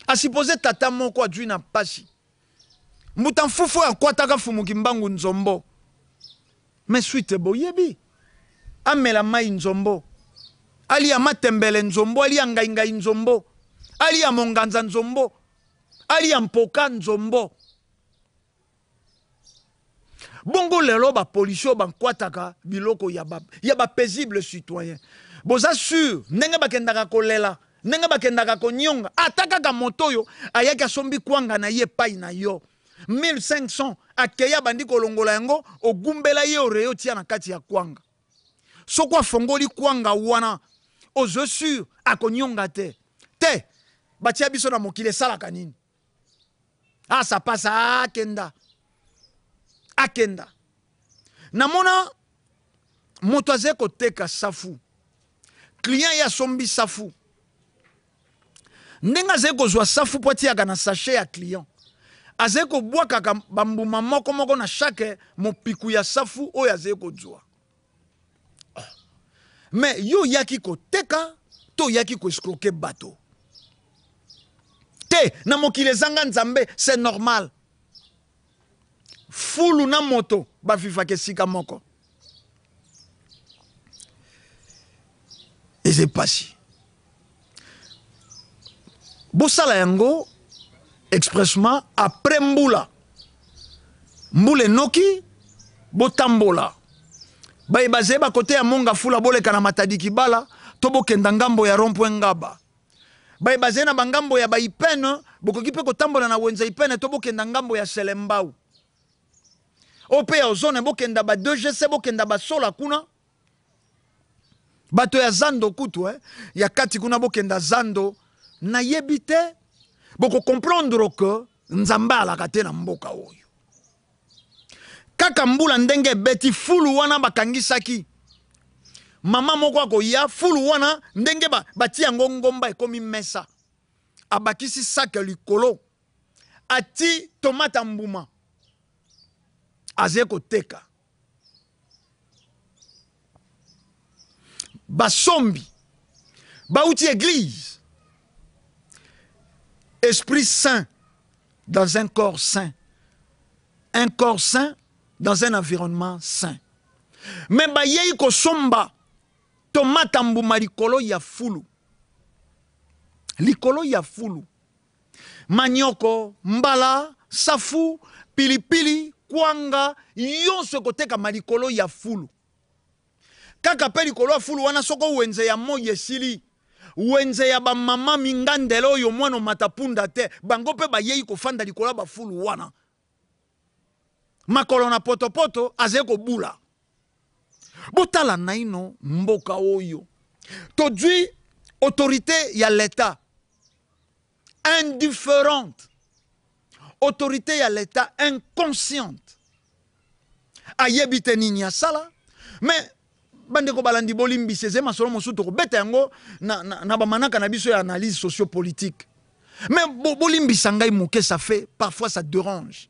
Asupose tata moko ajui na pasi mbuta mfufu oyo akwataka Fumu Kimbangu nzombo, mais suite boyebi, amela mai nzombo, alia matembele nzombo, alia ngaingai nzombo, alia monganza nzombo, alia mpoka nzombo. Bongo lelo ba policiers oyo bankwataka biloko ya ba, ya ba paisible citoyen, boza sur ndenge bakendaka kolela, ndenge bakendaka konyonga, ata kaka moto oyo ayaki asombi kwanga na ye epai na yo 1500, akei abandi kolongola yango, ogumbela ye oreyo tia na kati ya kwanga. Soko afongoli kwanga wana, ozo sur akonyonga te. Te, batia biso na mokili esalaka nini? Ah, ça passe, akenda. Akenda. Namona moto azali koteka safu. Client ye asombi safu. Ndenge azali kozwa safu po atiyaka na sachet ya client. Azali kobwakaka bambuma moko moko na chaque mopiku ya safu oyo azali kozwa. Oh. Mais yo oyaki koteka to oyaki koescroquer bato? Te, na mokili ezanga Nzambe, c'est normal. Fulu na moto bavivaka esika moko. Eza epasi. Bosala yango expressement après mbula. Mbula enoki, botambola. Baye bazali ba kote ya Monga Fula boleka na Matadi Kibala to bokenda ngambo ya rond-point Ngaba. Baye bazali na bangambo ya ba Ipene, bokoki pe kotambola na wenze Ipene to bokenda ngambo ya Selembao. Oyo pe ya Ozone bokenda ba 2GC bokenda ba Sola kuna. Bato ya zando kutu eh, ya kati kuna bokenda zando nayebi te boko comprendre que Nzambe alaka te na mboka oyo. Kaka mbula ndenge ebeti fulu wana bakangisaki mama moko akoya fulu wana ndenge batia yango ngomba ekomi mesa, abakisi sac likolo ati tomate ya mbuma azali koteka. Basombi bauti eglise, esprit saint dans un corps saint, un corps saint dans un environnement saint. Mais bayei kosomba tomate mbuma likolo ya fulu, likolo ya fulu, manioko, mbala, safu, pilipili, kwanga, yonso ekotekama likolo ya fulu. Kaka pe likolo ya fulu wana soko wenze ya moi esili, wenze ya ba mama mingandele oyo mwana omata punda te, bango pe bayei kofanda likolo ya ba fulu wana. Makolo na potopoto azali kobula. Botala naino mboka oyo. Tozwi Autorité ya l'État indifférente, autorité ya l'État inconsciente, ayebi te nini asala. Mais bandeko balandi, bolimbisa, eze masolo mosusu tokobeta yango na bamanaka na biso ya analyse sociopolitique. Mais bolimbisa ngai moke, ça fait parfois, ça dérange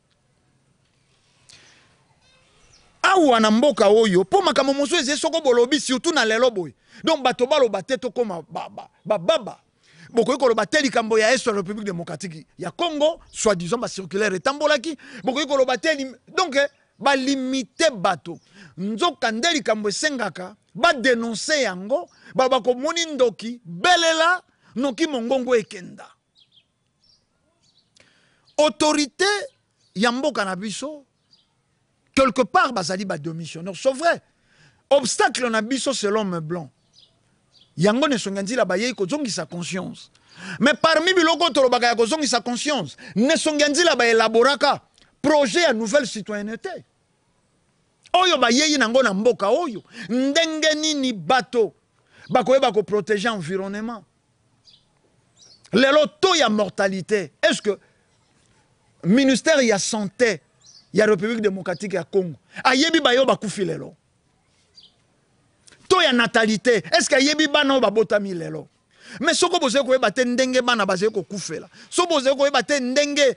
awa na mboka oyo, mpo makambo mosusu eze soko bolobi, surtout na lelo boye. Donc bato baloba te, tokóma bababa ba, bokoki koloba te likambo ya est ya République démocratique ya Congo, soi-disant bacirculaire etambolaki, bokoki koloba te. Donc balimite bato, nzoka nde likambo esengaka badénoncer yango. Bakomoni ndoki belela noki mongongo ekenda. Autorité ya mboka na biso, quelque part bazali badémissionnaire, c'est vrai. Obstacle na biso, c'est l'homme blanc. Yango na esongi ya nzela bayei kozongisa conscience. Mais parmi biloko tolobaka ya kozongisa conscience, na esongi ya nzela baélaboraka projet ya nouvelle citoyenneté oyo bayei nango na mboka oyo. Ndenge nini bato bakoyeba koprotéger environnement? Lelo taux ya mortalité, est ce que ministère ya Santé ya République démocratique ya Congo ayebi bayo bakufi lelo? Taux ya natalité, est ce que ayebi bana oyo babotami lelo? Mais soko bozali koyeba te ndenge bana bazali kokufela, soki bozali koyeba te ndenge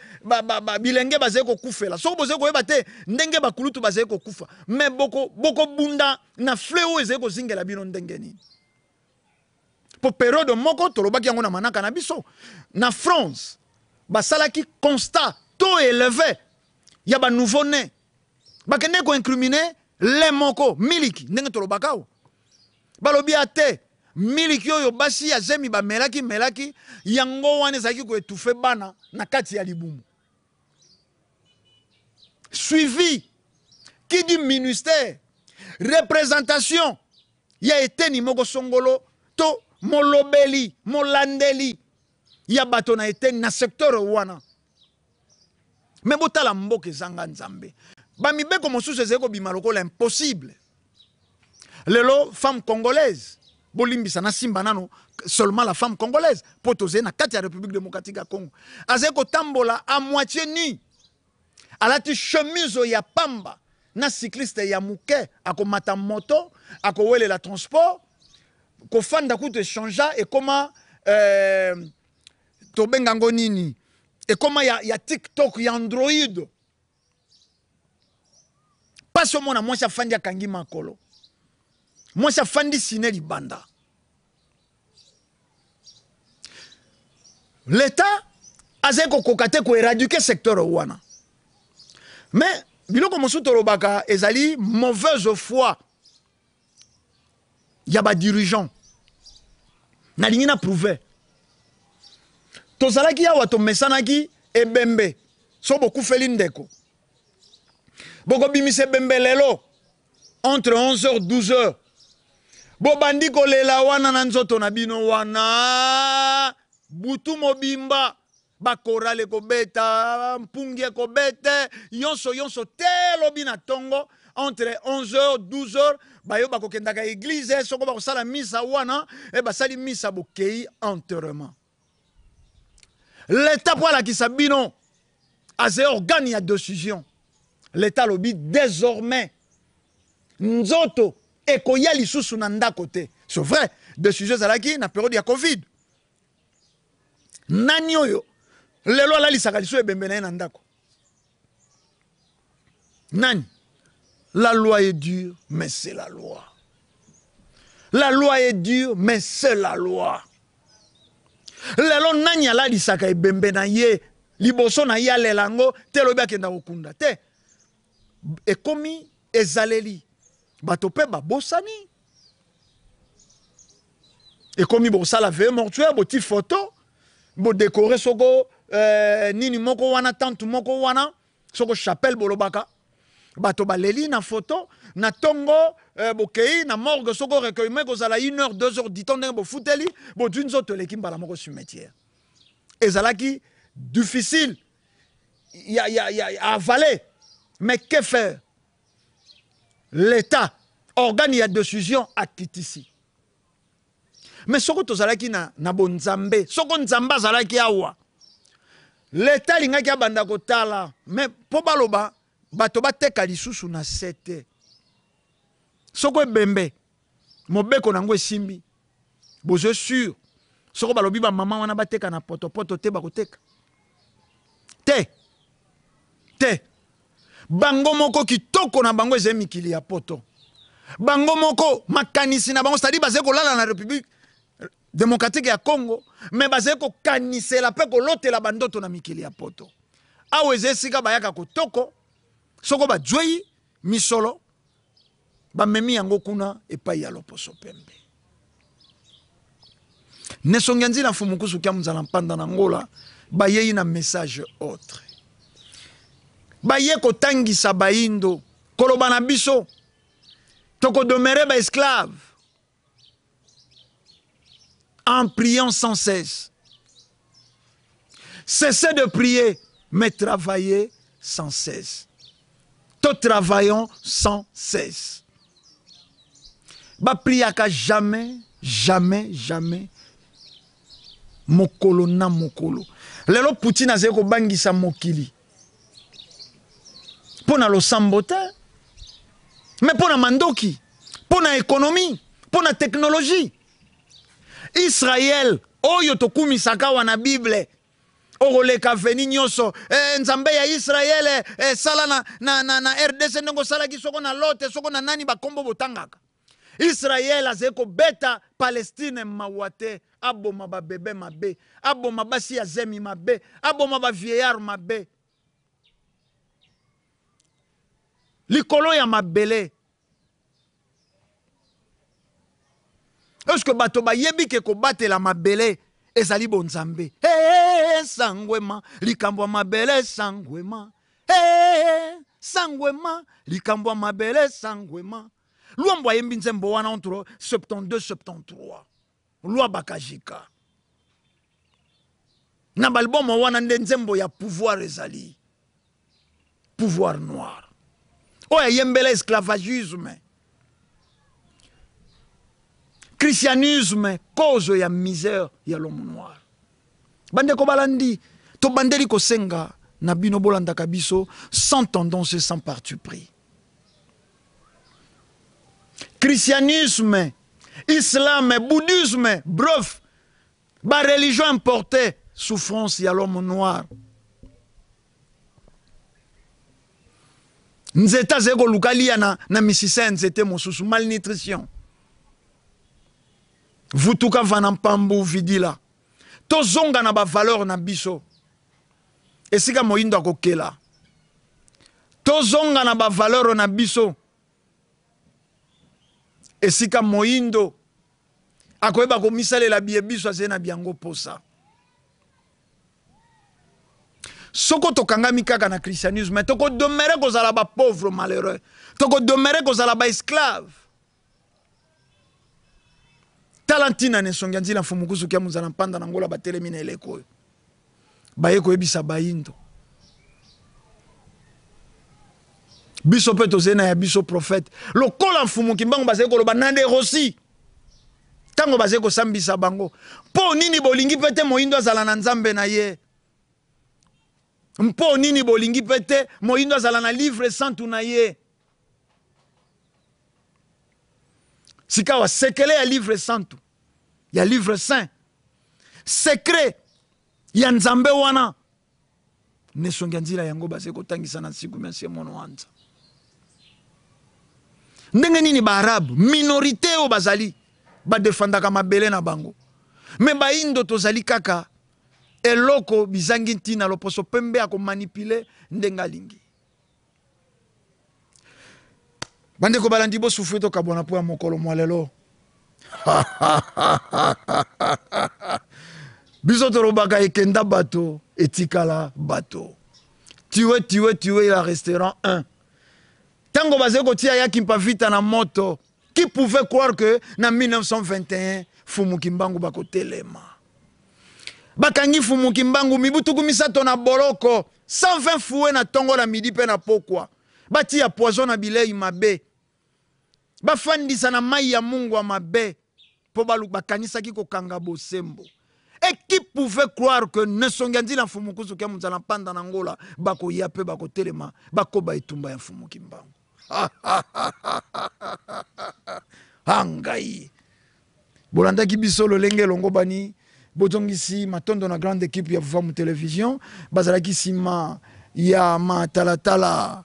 bilenge bazali kokufela, soki bozali koyeba te ndenge bakulutu bazali kokufa, mais bokobunda boko na fléau oyo ezali kozingela bino ndenge nini? Po période moko tolobaki yango na manaka na biso, na France basalaki constat taux élevé ya banouveau né. Bakende koincriminer le moko miliki, ndenge tolobaka awa, balobi ate miliki oyo basi ya zemi bamelaki melaki yango wana ezalaki koétouffer bana na kati ya libumu. Suivi qui dit ministère, représentation ya eteni moko songolo to molobeli, molandeli ya bato na eteni na secteur wana. Mais botala mboka ezanga Nzambe, bamibeko mosusu ezali kobima lokola impossible. Lelo femme congolaise, bolimbisa, nasimba nano seulement la femme congolaise mpo tozali na kati ya République démocratique ya Congo, azali kotambola à moitié nu, alati chemise ya pamba na cycliste ya moke, akomata moto, akowelela transport, kofanda kutu échange ekoma tobenga yango nini, ekoma ya TikTok, ya Android. Mpasi omona mwasi afandi, akangi makolo, mwasi afandi sine libanda. L'État azali kokoka te koéradiquer secteur wana. Mais biloko mosusu tolobaka ezali mauvaise foi ya badirigeant. Nalingi na prouver, tozalaki awa, tomesanaki ebembe. So bokufeli ndeko, bokobimisa ebembe lelo entre 11 h 12 h, bobandi kolela wana na nzoto na bino wana butu mobimba, bachorale ekobeta, mpungi ekobete, nyonso nyonso te. Lobi na ntongo entre 11 h 12 h, bayo bakokendaka église, soko bakosala misa wana, e basali misa, bokei enterrement. L'État, mpo alakisa bino aza organe ya décision, l'État alobi désormais nzoto ekoya lisusu na ndako te. C'est vrai, décision ezalaki na période ya Covid. Nani oyo lelo alalisaka lisusu ebembe na ye na ndako? Nani? La loi est dure, mais c'est la loi. La loi est dure, mais c'est la loi. Lelo nani alalisaka ebembe na ye liboso na ye, alela yango te, elobi akenda kokunda te? Ekomi ezaleli, bato mpe babosani. Ekomi bosala veillée mortuaire, boti photo, bodécorer soko nini moko wana, tente moko wana, soko chapelle bolobaka, bato baleli na photo. Na ntongo bokei na morgue, soko recueillement ekozala 1 heure, 2 heures du temps, ndenge bofuteli, bozwi nzoto, eleki mbala moko cimetière. Ezalaki difficile ya avaler, mais que faire? L'État, organe ya décision, akitisi. Mais soko tozalaki na, na bonzambe, soko Nzambe azalaki awa, leta alingaki abanda kotala. Mais mpo baloba bato bateka lisusu na se te. Soko ebembe mobeko na yango esimbi, bozo sur soko balobi bamama wana bateka na potopoto te, bakoteka te te. Bango moko kitoko na bango ezali mikili ya poto. Bango moko makanisi na bango, c'est-à-dire bazali kolala na République démocratique ya Congo, mais bazali kokanisela mpe kolotela bandoto na mikili ya poto. Awa eza esika bayaka kotoko, soko bajwei misolo bamemi yango kuna epai ya loposo pembe. Nesongi ya nzila mfumu kusu kia mzala mpanda na Ngola, bayei na message autre. Baye kotangisa bayindo, koloba na biso tokodomere ba esclave en priant sans cesse. Cessez de prier, mais travaillez sans cesse. To travaillons sans cesse. Ba priaka jamais, jamais, jamais. Mokolo na mokolo. Lelo Poutine azali kobangisa mokili. Mpo na losambo te, mais mpo na mandoki, mpo na économie, mpo na technologie. Israël oyo tokumisaka awa na Bible, okoleka veni nyonso, Nzambe ya Israël, sala na RDC ndenge osalaki soko na Lote, soko na nani bakombo botangaka. Israël azali kobeta Palestine mawa te, aboma ba bebe mabe, aboma basi ya zemi mabe, aboma ba vieillard mabe. Likolo ya mabele. Est-ce que bato bayebi ke kobatela mabele ezali bonzambe? Hey, sangwema, likambo ya mabele sangwema. Hey, sangwema, likambo ya mabele sangwema. Luambo ayembi nzembo wana entre 72 73. Lwa bakajika. Na balbum wana nde nzembo ya pouvoir ezali. Pouvoir noir. Oyo ayembela esclavagisme, christianisme, cause ya misère ya l'homme noir. Bandeko balandi, tobandeli kosenga na bino bolandaka biso sans tendance et sans parti pris. Christianisme, islam, bouddhisme, bref, ba religion importée, souffrance ya l'homme noir. Nzete azali koluka lia na misisa ya nzete mosusu, malnutrition. Vutuka vana mpambu vidila. Tozonga na ba valeur na biso. Esika moyindo akokela. Tozonga na ba valeur na biso. Esika moyindo akoyeba komisalela biye biso azali na biango posa. Soko tokangami kaka na christianisme, tokodomere kozala ba pauvre malheureux, tokodomere kozala ba esclave. Tala ntina na esongi ya nzila mfumu kusuki ya mozala mpanda na Ngola batelemi na eleko oyo baye koyebisa bayindo. Biso mpe tozali na ya biso prophète lokola mfumu Kimbangu bazali koloba na de Rossi ntango bazali kosambisa bango, mpo nini bolingi mpe te moyindo azala na nzambe na ye? Mpo nini bolingi mpe te moyindo azala na livre santu na ye? Sikawa sekele ya livre santu, ya livre saint, secret ya nzambe wana nesongi ya nzila yango bazali kotangisa na nsiku mya nse mono wanza. Ndenge nini ba arabe minorité oyo bazali badefandaka mabele na bango, me baindo tozali kaka eloko bizangi ntina, loposo pembe akomanipule ndenge alingi. Bandeko balandi, bosufri tokabwana mpo ya mokolo mwa lelo. Biso tolobaka ekenda bato etikala bato. Tue, tue, tue ya restaurant 1. Tango bazali kotia ya Kimpa Vita na moto, qui pouvait croire que na 1921 Fumu Kimbangu bakotelema? Bakangi Fumu Kimbangu mibu tuku misato na boloko, 120 fouet na tongo na midi pe na pokwa. Batia poison na bilei mabe. Bafandisa na mai ya mungwa mabe. mpo bakanisaki kokanga bosembo. Et qui pouvait croire que Nesongi ya Nzila Mfumu Kusu kia Munzala Mpanda na Ngola bakoya mpe bakotelema bakoba etumba ya Mfumu Kimbangu? Ha ngai! Bolandaki biso lolenge elongobani, bozongisi matondo na grande equipe ya Vuvamu Television, bazalaki sima ya matalatala,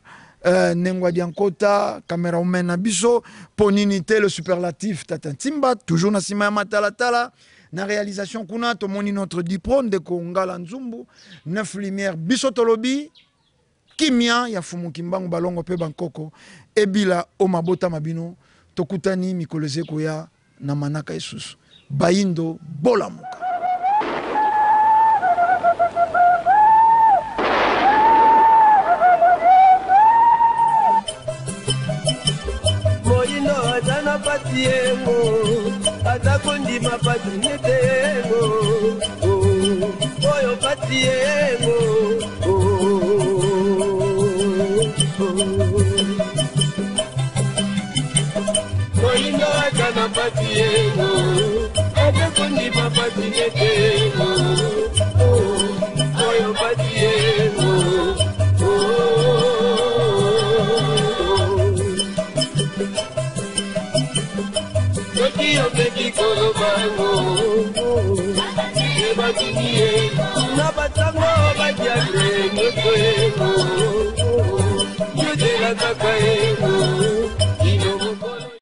Nengwa Diankota, cameraman na biso, po nini te le superlatif Tata Ntimba, toujours na sima ya matalatala, na réalisation kuna tomoni notre dipro ndeko Ngala Nzumbu, 9 lumière biso tolobi kimia ya Fumu Kimbangu balongo pe bankoko ebila o mabota mabino, tokutani mikolo eze koya na manaka esusu. Bayindo bolamuka. Moyindo aza na pasi yengo, aza kondima pasi nete yengo, oyo pasi yengo. Moyindo aza na pasi yengo, aza kondima pasi nete yengo, oyo pasi yengo. Soki omeki koloba ngo, ebatuni ye na batango badiable.